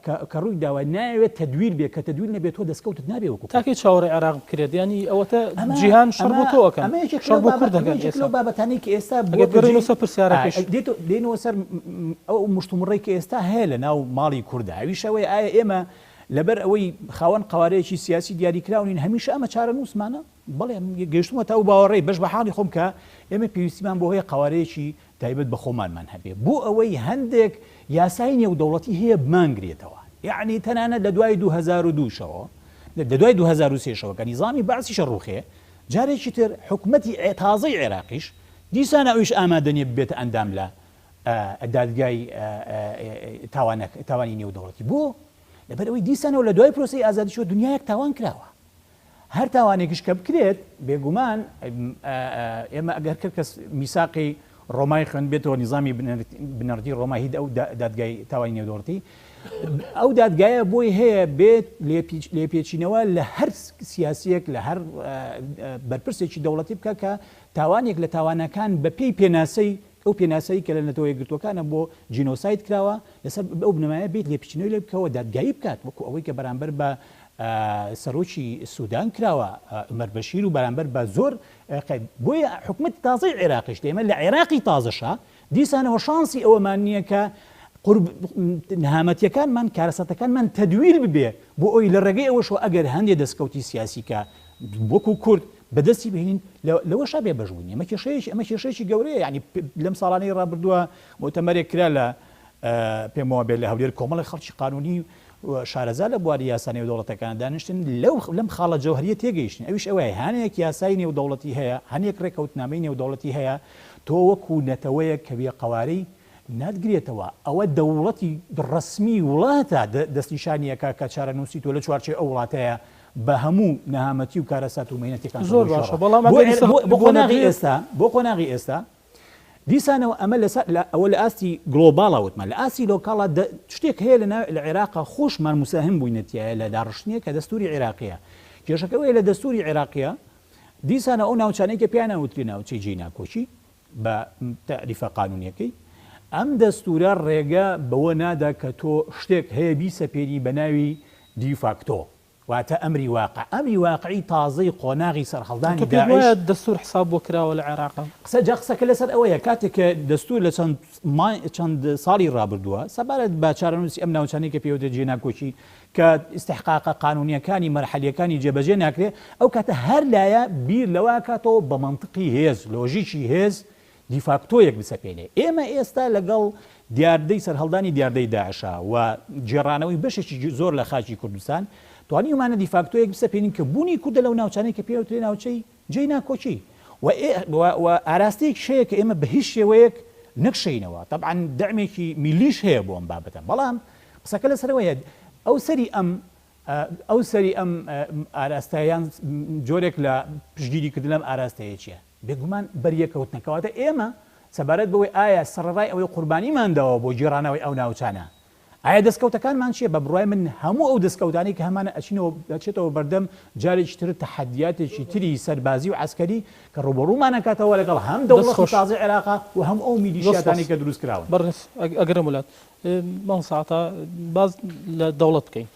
کە کە ڕووی داوە نایەوێت تەدویل بێ کە تەدویل نەبێت تۆ دەستکەوتت نابێ وەکو تا کورد. کەی چاوەڕێی عێراق بکرێت یانی ئەوەتە ئەمە جیهان شەڕ ئەمە بۆ تۆ ئەکەن ئەمە یەکێکە شەڕ لەو بۆ بابە کورد ئەمە ئەکەن یەکێکە ئێستا لەو بابەتانەی کە ئێستا ئەگەر بووەتە بگەڕێینەوە جێی سەر پرسیارەکەیش. دێتۆ دێینەوە سەر ئەو مشتومڕەی کە ئێستا هەیە لە ناو ماڵی کوردا ئەویش ئەوەیە ئایا ئێمە لەبەر ئەوەی خاوەن قەوارەیەکی سیاسی دیاریکراو نین هەمیشە ئەمە چارەنووسمانە؟ بەڵێ من گەیشتوومەتە ئەو باوەڕەی بەش بە حاڵی خۆم کە ئێمە پێویستیمان بۆ هەیە قەوارەیەکی تایبەت بە خۆمانمان هەبێ بۆ ئەوەی هەندێک یاسای نێودەوڵەتی هەیە بمانگرێتەوە یەعنی تەنانەت لە دوای 2002 شەوە لە دوای 2003 شەوە کە نیزامی بەعسیش ڕووخێ جارێکی تر حکومەتی تازەی عێراقیش دیسان ئەویش ئامادە نییە ببێتە ئەندام لە دادگای تاوانی نێودەوڵەتی بۆ؟ لەبەرئەوەی دیسانەوە لە دوای پرۆسەی ئازادیشەوە دنیایەک تاوان کراوە. هەر تاوانێکیش کە بکرێت، بێگومان ئێمە ئەگەر کەر کەس میساقی ڕۆمای خوێندبێتەوە، نیزامی بنەڕەتی ڕۆما هی ئەو دادگای تاوانی نێودەوڵەتی، ئەو دادگایە بۆی هەیە بێت لێپێچینەوە لە هەر سیاسییەک، لە هەر بەرپرسێکی دەوڵەتی بکا کە تاوانێک لە تاوانەکان بەپێی پێناسەی ئەو پێناسەی کە لە نەتەوە یەکگرتووەکانە بۆ جینۆساید کراوە، لەسەر ئەو بنەمایە بێت لێپێچینەوەی لێ بکەوە دادگایی بکات، وەکو ئەوەی کە بەرامبەر بە سەرۆکی سودان کراوە عومەر بەشیر و بەرامبەر بە زۆر بۆیە حکومەتی تازەی عێراقیش ئێمە لە عێراقی تازەشا دیسانەوە شانسی ئەوەمان نییە کە قورب نەهامەتیەکانمان کارەساتەکانمان تەدویل ببێ بۆ ئەوی لە ڕێگەی ئەوەشەوە ئەگەر هەندێ دەستکەوتی سیاسی کە وەکو کورد بەدەستی بهێنین لەوەشا بێ بەش بووین. ئەمە کێشەیەکی ئەمە کێشەیەکی گەورەیە یانی لەم ساڵانەی ڕابردووە موتەمەرێک کرا لە پێم وابێ لە هەولێر کۆمەڵێک خەڵکی قانونی و شارەزا لە بواری یاسا نێودەوڵەتەکان دانیشتن لەو لەم خاڵە جەوهەریە تێگەیشتن ئەویش ئەوەیە هەنێک یاسای نێودەوڵەتی هەیە هەنێک ڕێکەوتنامەی نێودەوڵەتی هەیە تۆ وەکو نەتەوەیەک کە بێ قەوارەی ناتگرێتەوە ئەوە دەوڵەتی ڕەسمی وڵاتە دەستنیشانی ئەکا کە چارەنووسی تۆ لە چوارچێوەی ئەو وڵاتەیە بە هەموو نەهامەتی و کارەسات و مەینەتیەکان کە زۆر بۆی باشە شەڕە بەڵام بۆ ئەگەر ئیستا بۆ بۆ بۆ قۆناغی نەدرێت ئێستا بۆ قۆناغی ئێستا دیسانەوە ئەمە لە لە ئەوە لە ئاستی گلۆباڵا وتمان لە ئاستی لۆکاڵا دە شتێک هەیە لە ناو لە عێراقا خۆشمان موساهم بووینە تیایە لە داڕشتنیە کە دەستووری عێراقیە کێشەکە ئەوەیە لە دەستووری عێراقیە دیسانەوە ئەو ناوچانەی کە پێیان ئەوترێ ناوچەی جێی ناکۆکی بە تەعریفە قانونیەکەی ئەم دەستورە ڕێگە بەوە نادا کە تۆ شتێک هەیە بیسەپێنی بە ناوی دیفاکتۆ واتە ئەمری واقع ئەمری واقعی تازەی قۆناغی تۆ سەرهەڵدانی پێت داعش. وایە دەستور حساب بۆ کراوە لە عێراقا؟ قسە جا قسەکە لەسەر ئەوەیە کاتێک کە دەستور لە چەند چەند ساڵی ڕابردووە سەبارەت بە چارەنووسی ئەم ناوچانەی کە پێی وترێت جێ ناکۆکی کە ئیستحقاقە قانونیەکانی مەرحەلیەکانی جێبەجێ ناکرێ ئەو کاتە هەر لایە بیر لەوە ئەکاتەوە بە مەنتقی هێز لۆژیکی هێز دیفاکتۆیەک بسەپێنێ ئێمە ئێستا لەگەڵ دیاردەی سەرهەڵدانی دیاردەی داعشا و گێڕانەوەی بەشێکی زۆر لە خاکی کوردستان توانیومانە دیفاکتۆیەک بسەپێنین کە بوونی کوردە لەو ناوچانەی کە پێی ئەوترێ ناوچەی جێی ناکۆکی و و ئاراستەیەکیش هەیە کە ئێمە بە هیچ شێوەیەک نەکشێینەوە تەبعەن دەعمێکی میللیش هەیە بۆ ئەم بابەتە بەڵام قسەکە لەسەر ئەوەیە ئەو سەری ئەم ئەو سەری ئەم ئاراستە یان جۆرێک لە پشتگیری کردن لەم ئاراستەیە چییە؟ بێگومان بەریەکەوتنە. کەواتە ئێمە سەبارەت بەوەی ئایا سەڕەڕای ئەوەی قوربانیمان داوە بۆ گێڕانەوەی ئەو ناوچانە، ئایا دەستکەوتەکانمان چییە؟ بە بڕوای من هەموو ئەو دەستکەوتانەی کە هەمانە ئەچینەوە ئەچێتەوە بەردەم جارێکی تر تەحەدیاتێکی تری سەربازی و عەسکەری کە ڕووبەڕوومان ئەکاتەوە لەگەڵ هەم دەست دەوڵەتی خۆش. تازەی عێراقا و هەم ئەو دەست خۆش. میلیشیاتانەی کە دروست کراون. بەڕێز ئەگەرم وڵات مامۆستا عەتا باس لە دەوڵەت بکەین.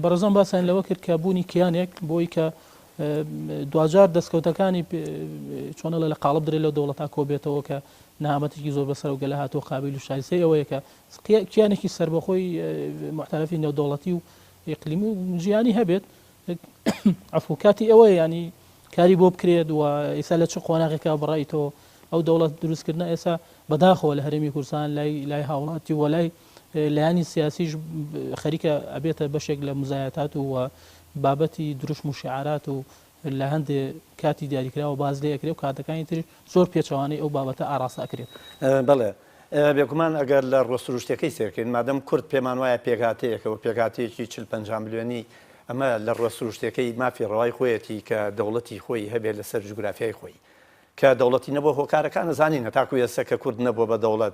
بەڕێزان باسیان لەوە کرد کە بوونی کیانێک بۆی کە دواجار دەستکەوتەکانی چۆنەڵە لە قاڵب درێ لەو دەوڵەتا کۆبێتەوە کە نەهامەتێکی زۆر بەسەر و گەلە هاتووە قابیل و شایستەی ئەوەیە کە کیانێکی سەربەخۆی موعتەرەفی نێودەوڵەتی و ئیقلیمی و جیهانی هەبێت عەفو کاتی ئەوەیە ینی کاری بۆ بکرێت و ئێستا لە چ قۆناغێکا بەڕای تۆ ئەو دەوڵەت دروستکردنە ئێستا بەداخەوە لە هەرێمی کوردستان لای لای هاوڵاتی و لای لایەنی سیاسیش خەریکە ئەبێتە بەشێک لە مزایەتات و بابەتی دروشم و شعارات و لە هەندێ کاتی دیاریکراوە باس لێ ئەکرێ و کاتەکانی تریش زۆر پێچەوانەی ئەو بابەتە ئاڕاستە ئەکرێت. بەڵێ، بێگومان ئەگەر لە ڕووە سروشتیەکەی سەیرکەین، مادەم کورد پێمان وایە پێکهاتەیەکە و پێکهاتەیەکی 40 50 ملیۆنی، ئەمە لە ڕووە سروشتیەکەی مافی ڕەوای خۆیەتی کە دەوڵەتی خۆی هەبێت لەسەر جوگرافیای خۆی. کە دەوڵەتی نەبووە هۆکارەکان ئەزانین هەتاکو ئێستا کە کورد نەبووە بە دەوڵەت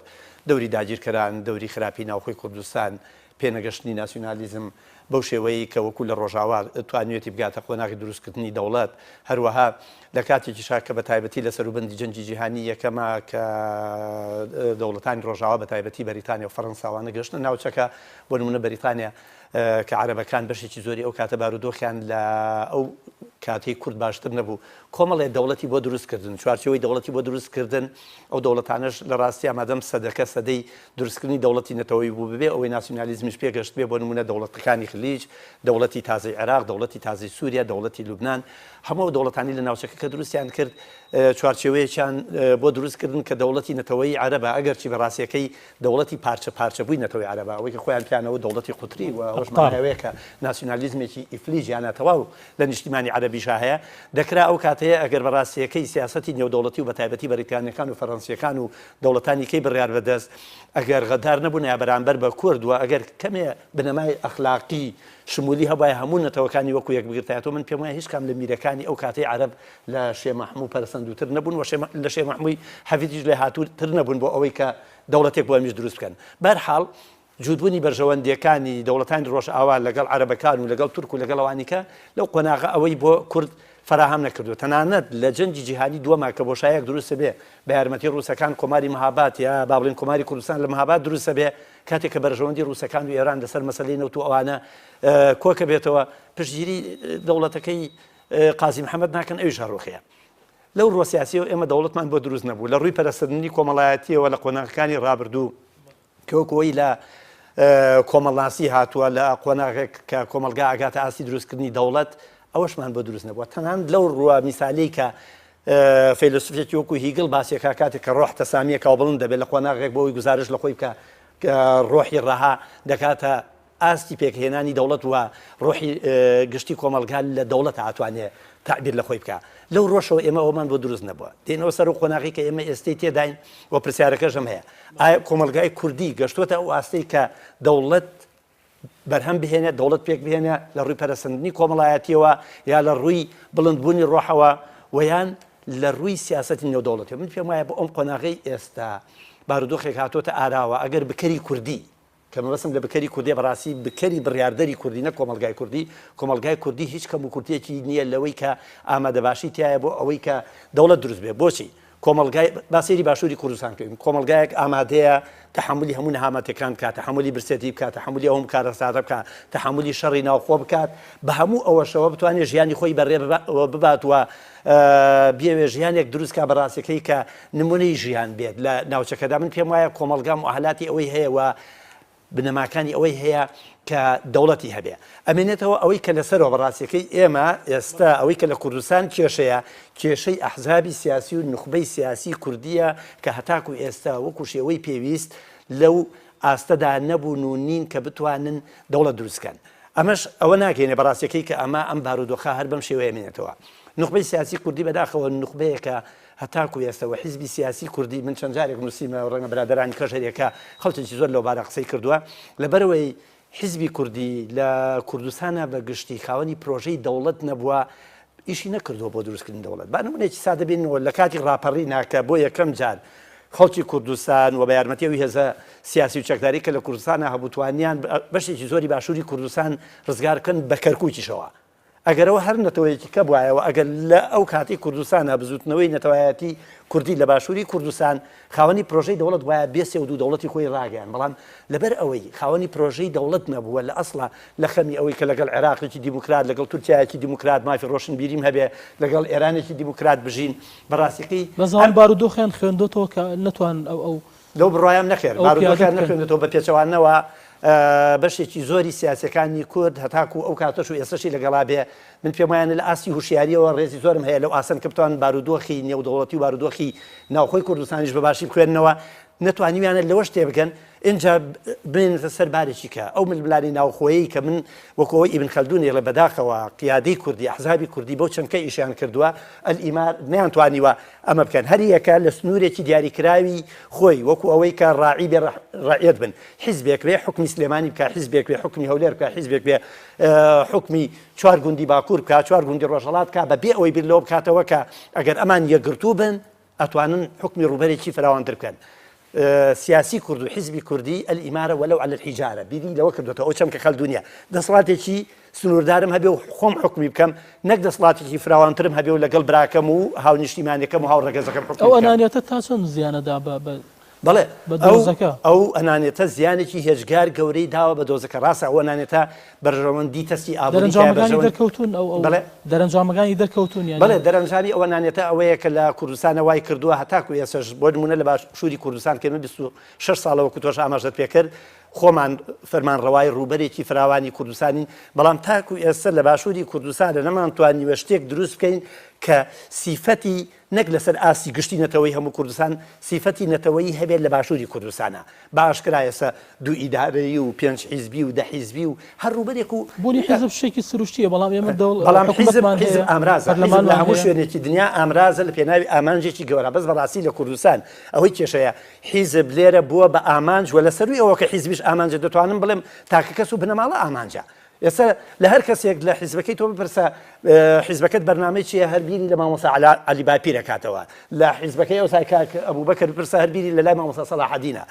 دەوری داگیرکەران، دەوری خراپی ناوخۆی کوردستان، پێنەگەشتنی ناسیونالیزم بەو شێوەیەی کە وەکو لە ڕۆژاوا توانیویەتی بگاتە قۆناغی دروستکردنی دەوڵەت، هەروەها لە کاتێکیشا کە بە تایبەتی لە سەروبەندی جەنگی جیهانی یەکەما کە دەوڵەتانی ڕۆژاوا بە تایبەتی بەریتانیا و فەرەنسا وانە گەشتنە ناوچەکە بۆ نمونە بەریتانیا کە عەرەبەکان بەشێکی زۆری ئەو کاتە بارودۆخیان لە ئەو کاتەی کورد باشتر نەبوو کۆمەڵێ دەوڵەتی بۆ دروست کردن چوارچێوەی دەوڵەتی بۆ دروست کردن ئەو دەوڵەتانەش لە ڕاستیا مادەم سەدەکە سەدەی دروستکردنی دەوڵەتی نەتەوەیی بوو ببێ ئەوەی ناسیونالیزمیش پێگەشت بێ بۆ نمونە دەوڵەتەکانی خلیج دەوڵەتی تازەی عێراق دەوڵەتی تازەی سووریا دەوڵەتی لوبنان هەموو ئەو دەوڵەتانی لە ناوچەکە کە دروستیان کرد چوارچێوەیەکیان بۆ دروست کردن کە دەوڵەتی نەتەوەیی عەرەبە ئەگەرچی بە ڕاستیەکەی دەوڵەتی پارچە پارچەبووی نەتەوەی عەرەبە ئەوەی کە خۆیان پێیانەوە دەوڵەتی قوتری و ئەوەش مانای ئەوەیە کە ناسیونالیزمێکی ئیفلیج یان ناتەواو لە نیشتیمانی عەرەبیشا هەیە، دەکرا ئەو کاتەیە ئەگەر بە ڕاستییەکەی سیاسەتی نێودەوڵەتی و بەتایبەتی بەریتانییەکان و فەرەنسییەکان و دەوڵەتانی کەی بڕیار بەدەست ئەگەر غەدار نەبوونایە بەرامبەر بە کورد و ئەگەر کەمێ بنەمای ئەخلاقی شمولی هەبوایە هەموو نەتەوەکانی وەکو یەک بگرتایەتەوە من پێم وایە هیچ کام لە میرەکانی ئەو کاتەی عەرەب لە شێ مەحموو پەرەسەندووتر نەبوون و لە شێ مەحمووی حەفیدیش لێهاتووتر نەبوون بۆ ئەوەی کە دەوڵەتێک بۆ ئەمیش دروست بکەن. بەهەرحاڵ جووتبوونی بەرژەوەندییەکانی دەوڵەتانی ڕۆژئاوا لەگەڵ عەرەبەکان و لەگەڵ تورک و لەگەڵ ئەوانیکە لەو قۆناغە ئەوەی بۆ کورد فەراهەم نەکردووە. تەنانەت لە جەنگی جیهانی دووەما کە بۆشایەک دروست بێ بە یارمەتی ڕووسەکان کۆماری مهاباد یا با بڵێین کۆماری کوردستان لە مهاباد دروست بێ کاتێک کە بەرژەوەندی ڕووسەکان و ئێران لەسەر مەسەلەی نەوت و ئەوانە کۆکە بێتەوە پشتگیری دەوڵەتەکەی قازی محەمەد ناکەن ئەویش هەڕوخێ. لەو ڕووە سیاسیەوە ئێمە دەوڵەتمان بۆ دروست نەبوو. لە ڕووی پەرەسەندنی کۆمەڵایەتیەوە لە قۆناغەکانی ڕابردوو. کە وەکو ئەوەی لە کۆمەڵناسی هاتووە لە قۆناغێک کە کۆمەڵگا ئەگاتە ئاستی دروستکردنی دەوڵەت ئەوەشمان بۆ دروست نەبووە تەنانەت لەو ڕووە میسالی کە فەیلەسوفێکی وەکو هیگڵ باسێکا کاتێک کە ڕۆح تەسامیەکە و بڵند دەبێت لە قۆناغێک بۆ ئەوەی گوزارش لە خۆی بکە ڕۆحی ڕەها دەکاتە ئاستی پێکهێنانی دەوڵەت و ڕۆحی گشتی کۆمەڵگا لە دەوڵەتا ئەتوانێ تەعبیر لە خۆی بکا. لەو ڕۆشەوە ئێمە ئەوەمان بۆ دروست نەبووە. دێینەوە سەر ئەو قۆناغەی کە ئێمە ئێستەی تێداین و پرسیارەکەشم هەیە. ئایا کۆمەڵگای کوردی گەشتووەتە ئەو ئاستەی کە دەوڵەت بەرهەم بهێنێ، دەوڵەت پێک بهێنێ لە ڕووی پەرەسەندنی کۆمەڵایەتییەوە یا لە ڕووی بڵندبوونی ڕۆحەوە و یان لە ڕووی سیاسەتی نێودەوڵەتیەوە؟ من پێم وایە بۆ ئەم قۆناغەی ئێستا بارودۆخێک هاتۆتە ئاراوە ئەگەر بکەری کوردی کە مەبەستم لە بکەری کوردیە بەڕاستی بکەری بڕیاردەری کوردی نەک کۆمەڵگای کوردی، کۆمەڵگای کوردی هیچ کەموکورتیەکی نیە لەوەی کە ئامادەباشی تیایە بۆ ئەوەی کە دەوڵەت دروست بێ بۆچی کۆمەڵگای با سەیری باشوری کوردستان بکەین کۆمەڵگایەک ئامادەیە تەحەمولی هەموو نەهامەتەکان بکات تەحەمولی برسێتی بکات تەحەمولی ئەو هەموو کارەساتە بکات تەحەمولی شەڕی ناوخۆ بکات بە هەموو ئەوەشەوە بتوانێت ژیانی خۆی بەڕێ ببات و بیەوێ ژیانێک دروست کا بە ڕاستەکەی کە نمونەی ژیان بێت لە ناوچەکەدا من پێم وایە کۆمەڵگا موئەهەلاتی ئەوەی هەیە و بنەماکانی ئەوەی هەیە کە دەوڵەتی هەبێ ئەمێنێتەوە ئەوەی کە لەسەرەوە بە ڕاستیەکەی ئێمە ئێستا ئەوەی کە لە کوردستان کێشەیە کێشەی ئەحزابی سیاسی و نوخبەی سیاسی کوردیە کە هەتاکو ئێستا وەکو شێوەی پێویست لەو ئاستەدا نەبوون و نین کە بتوانن دەوڵەت دروست کەن ئەمەش ئەوە ناگەینێ بە ڕاستیەکەی کە ئەمە ئەم بارودۆخە هەر بەم شێوەیە مێنێتەوە نوخبەی سیاسی کوردی بەداخەوە نوخبەیەکە هەتاکو ئێستا وە حیزبی سیاسی کوردی من چەند جارێک نووسیمە ڕەنگە برادەرانی کەش هەریەکە خەڵکێکی زۆر لەو بارە قسەی کردووە لەبەرئەوەی حیزبی کوردی لە کوردستانا بە گشتی خاوەنی پرۆژەی دەوڵەت نەبووە ئیشی نەکردووە بۆ دروستکردنی دەوڵەت با نمونەیەکی سادە بینەوە لە کاتی ڕاپەڕینا کە بۆ یەکەم جار خەڵکی کوردستان و بە یارمەتی ئەو هێزە سیاسی و چەکداری کە لە کوردستانا هەبوو توانیان بەشێکی زۆری باشووری کوردستان ڕزگار بکەن بە کەرکووکیشەوە ئەگەر ئەوە هەر نەتەوەیەکی کە بوایە و ئەگەر لە ئەو کاتەی کوردستانا بزووتنەوەی نەتەوایەتی کوردی لە باشووری کوردستان خاوەنی پرۆژەی دەوڵەت بوایە بێ سێ و دوو دەوڵەتی خۆی ڕاگەیان بەڵام لەبەر ئەوەی خاوەنی پرۆژەی دەوڵەت نەبووە لە ئەسڵا لە خەمی ئەوەی کە لەگەڵ عێراقێکی دیموکرات لەگەڵ تورکیایەکی دیموکرات مافی ڕۆشنبیریم هەبێ لەگەڵ ئێرانێکی دیموکرات بژین بەڕاستیقی بەس ئەوان بارودۆخیان خوێندۆتەوە کە نەتوانن ئەو ئەو لەو بڕوایەم نەخێر ئەوە پیادە بارودۆخیان بکەن. نەخوێندێتەوە بە پێچەوانەوە بەشێکی زۆری سیاسیەکانی کورد هەتاکو ئەو کاتەش و ئێستەشی لەگەڵا بێ من پێم وایە نە لە ئاستی هوشیاریەوە ڕێزی زۆرم هەیە لەو ئاستەن کە بتوانن بارودۆخی نێودەوڵەتی و بارودۆخی ناوخۆی کوردستانیش بە باشی بخوێننەوە نەتوانیویانە لەوەش تێبگەن ئینجا بمێنێتە سەر بارێکی کە ئەو ململانێ ناوخۆیەی کە من وەکو ئەوەی ئیبن خەلدون ئەیڵێ بەداخەوە قیادەی کوردی ئەحزابی کوردی بەو چەمکە ئیشیان کردووە ئەلئیمار نەیانتوانیوە ئەمە بکەن هەریەکە لە سنوورێکی دیاریکراوی خۆی وەکو ئەوەی کە ڕاعی بێ ڕەعیەت بن حیزبێک بێ حوکمی سلێمانی بکا حیزبێک بێ حوکمی هەولێر بکا حیزبێک بێ حوکمی چوار گوندی باکوور بکا چوار گوندی ڕۆژهەڵات بکا بە بێ ئەوەی بیر لەوە بکاتەوە کە ئەگەر ئەمان یەکگرتوو بن ئەتوانن حوکمی ڕووبەرێکی فراوانتر بکەن. سیاسی کورد و حیزبی کوردی الامارە ولو علی الحجارە بیری لەوە کردۆتەوە ئەو چەمکە خەلدونیە دەسەڵاتێکی سنووردارم هەبێ و خۆم حوکمی بکەم نەک دەسەڵاتێکی فراوانترم هەبێ و لەگەڵ براکەم و هاونیشتیمانەکەم و هاوڕەگەزەکەم حوکمی ئەو بکەم. ئەنانیەتە تا چەند زیانە دا بە بە بەڵێ بە ئەو دۆزەکە؟ ئەو ئەنانێتە زیانێکی هێجگار گەورەی داوە بە دۆزەکە ڕاستە ئەو ئەنانێتە بەرژەوەندی تەسکی ئابووری تیایە دەرەنجامەکانی بەرژەوەند دەرکەوتوون ئەو ئەو بەڵێ دەرەنجامەکانی دەرکەوتوون یانی بەڵێ دەرەنجامی ئەو ئەنانێتە ئەوەیە کە لە کوردستانە وای کردووە هەتاکو ئێستەش بۆ نموونە لە باشووری کوردستان کە من 26 ساڵە وەکو تۆش ئاماژەت پێ کرد خۆمان فەرمانڕەوای ڕووبەرێکی فراوانی کوردستانین بەڵام تاکو ئێستا لە باشووری کوردستانە نەمانتوانیوە شتێک دروست بکەین کە سیفەتی نەک لەسەر ئاستی گشتی نەتەوەی هەموو کوردستان سیفەتی نەتەوەیی هەبێت لە باشووری کوردستانا بە ئاشکرا ئێستا دوو ئیدارەیی و پێنج حیزبی و دە حیزبی و هەر ڕووبەرێک و بوونی حیزب شتێکی سروشتییە بەڵام ئێمە دەوڵ بەڵام حیزب حکومەتمان حیزب هەیە ئامرازە حیزب لە پەرلەمانمان هەموو هەیە. شوێنێکی دنیا ئامرازە لە پێناوی ئامانجێکی گەورە بەس بەڕاستی لە کوردستان ئەوەی کێشەیە حیزب لێرە بووە بە ئامانج و لە سەرووی ئەوە کە حیزبیش ئامانجە دەتوانم بڵێم تاکەکەس و بنەماڵە ئامانجە ئێستا لە هەر کەسێک لە حیزبەکەی تۆ بپرسە حیزبەکەت بەرنامەی چییە هەر بیری لە مامۆستا عەلی باپیر ئەکاتەوە لە حیزبەکەی ئەوسای کاک ئەبوبەکر بپرسە هەر بیری لە لای مامۆستا سەلاحەدینە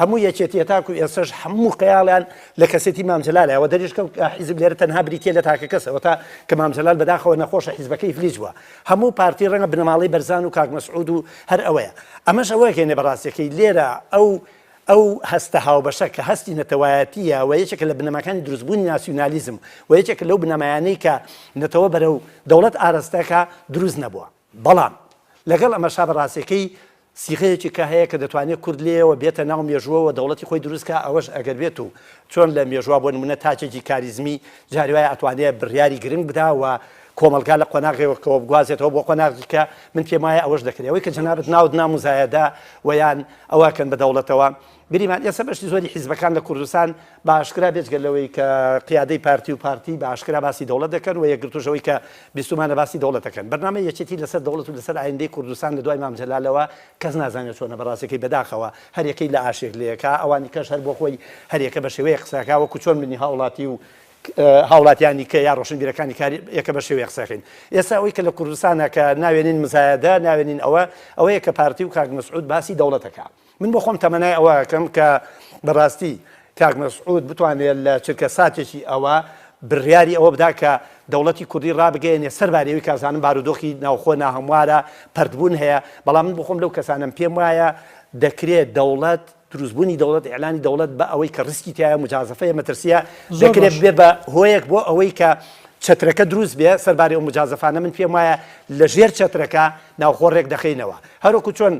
هەموو یەکێتیە تاکو ئێستاش هەموو خەیاڵیان لە کەسێتی مام جەلالە ئەوە دەریش کەوت کە حیزب لێرە تەنها بریتیە لە تاکە کەسەوە تا کە مام جەلال بەداخەوە نەخۆشە حیزبەکەی ئیفلیج بووە هەموو پارتی ڕەنگە بنەماڵەی بەرزان و کاک مەسعود و هەر ئەوەیە ئەمەش ئەوە گەێنێ بەڕاستیەکەی لێرە ئەو ئەو هەستە هاوبەشە کە هەستی نەتەوایەتییە و یەکێکە لە بنەماکانی دروستبوونی ناسیونالیزم و یەکێکە لەو بنەمایانەی کە نەتەوە بەرەو دەوڵەت ئاراستەکا دروست نەبووە. بەڵام لەگەڵ ئەمەشا بە ڕاستیەکەی سیغەیەکی کە هەیە کە دەتوانێت کورد لێیەوە بێتە ناو مێژووەوە دەوڵەتی خۆی دروست کا، ئەوەش ئەگەر بێت و چۆن لە مێژووە بۆ نموونە تاکێکی کاریزمی جاری وایە ئەتوانێ بڕیاری گرنگ بدا و کۆمەڵگا لە قۆناغێکەوە بگوازێتەوە بۆ قۆناغی کە من پێم وایە ئەوەش دەکرێت ئەوەی کە جەنابت ناوت نا موزایەدە و یان ئەوە کەن بە دەوڵەتەوە گریمان ئێستا بەشی زۆری حیزبەکان لە کوردستان بە ئاشکرا بێجگە لەوەی کە قیادەی پارتی و پارتی بە ئاشکرا باسی دەوڵەت دەکەن و یەکگرتووش ئەوەی کە بیستومانە باسی دەوڵەت دەکەن. بەرنامەی یەکێتی لەسەر دەوڵەت و لەسەر ئایندەی کوردستان لە دوای مام جەلالەوە کەس نازانێت چۆنە بەڕاستەکەی بەداخەوە هەر یەکەی لە ئاشێک لێکا ئەوانی کەش هەر بۆ خۆی هەر یەکە بە شێوەیەک قسە ئەکا وەکو چۆن منی هاوڵاتی و هاوڵاتیانی کە یا ڕۆشنبیرەکانی کاری یەکە بە شێوەیەک قسە ئەکەین. ئێستا ئەوەی کە لە کوردستانە کە ناوێنین مزایەدە ناوێنین ئەوە ئەوەیە کە پارتی و کاک مەسعود باسی دەوڵەت ئەکا. من بۆ خۆم تەمەنای ئەوە ئەکەم کە بەڕاستی کاک مەسعود بتوانێت لە چرکە ساتێکی ئەوە بڕیاری ئەوە بدا کە دەوڵەتی کوردی ڕابگەیەنێ سەرباری ئەوی کازانم بارودۆخی ناوخۆ ناهەموارە پەرتبوون هەیە بەڵام من بۆ خۆم لەو کەسانەم پێم وایە دەکرێت دەوڵەت دروستبوونی دەوڵەت ئیعلانی دەوڵەت بە ئەوەی کە ڕیسکی تایە مجازفەیە مەترسیە دەکرێت بێ بە هۆیەک بۆ ئەوەی کە چەترەکە دروست بێ سەرباری ئەو مجازفانە من پێم وایە لە ژێر چەترەکە ناوخۆ ڕێک دەخەینەوە هەروەکو چۆن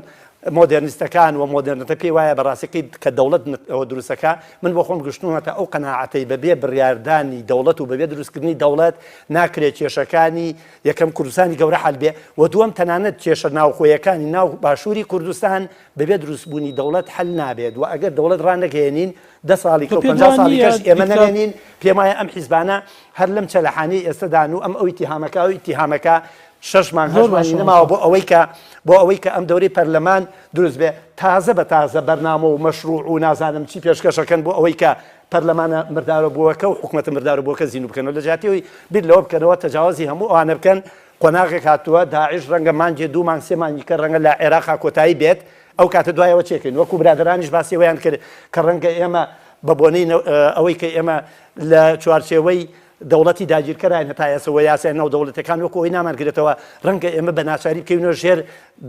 مۆدێرنیستەکان و مۆدێرنەتە پێی وایە بە ڕاستیقی کە دەوڵەت ئەوە دروستەکە من بۆ خۆم گشتومەتە ئەو قەناعەتەی بەبێ بڕیاردانی دەوڵەت و بەبێ دروستکردنی دەوڵەت ناکرێت کێشەکانی یەکەم کوردستانی گەورە حەل بێ و دووەم تەنانەت کێشە ناوخۆیەکانی ناو باشووری کوردستان بەبێ دروستبوونی دەوڵەت حەل نابێت و ئەگەر دەوڵەت ڕانەگەیەنین دە ساڵی کە و 50 ساڵی کەش ئێمە نەمێنین پێم وایە ئەم حیزبانە هەر لەم چەلەحانیەی ئێستەدان و ئەم ئەو ئیتیهامەکە ئەو ئیتیهامەکە شەش مانگ هەشت مانگی نەماوە بۆ ئەوەی کە بۆ ئەوەی کە ئەم دەورەی پەرلەمان دروست بێ تازە بە تازە بەرنامە و مەشروع و نازانم چی پێشکەشەکەن بۆ ئەوەی کە پەرلەمانە مردارە بووەکە و حکومەتە مردارە بووەکە زیندوو بکەنەوە لە جیاتی ئەوەی بیر لەوە بکەنەوە تەجاوزی هەموو ئەوانە بکەن قۆناغێک هاتووە داعش ڕەنگە مانگێ دوو مانگ سێ مانگی کە ڕەنگە لە عێراقا کۆتایی بێت ئەو کاتە دوایەوە چێکەین وەکو برادەرانیش باسی ئەوەیان کرد کە ڕەنگە ئێمە بە بۆنەی ئەوەی کە ئێمە لە چوارچێوەی دەوڵەتی داگیرکەراین هەتا ئێستا و یاسای ناودەوڵەتیەکان وەکو ئەوەی نامانگرێتەوە، ڕەنگە ئێمە بە ناچاری بکەوینەوە ژێر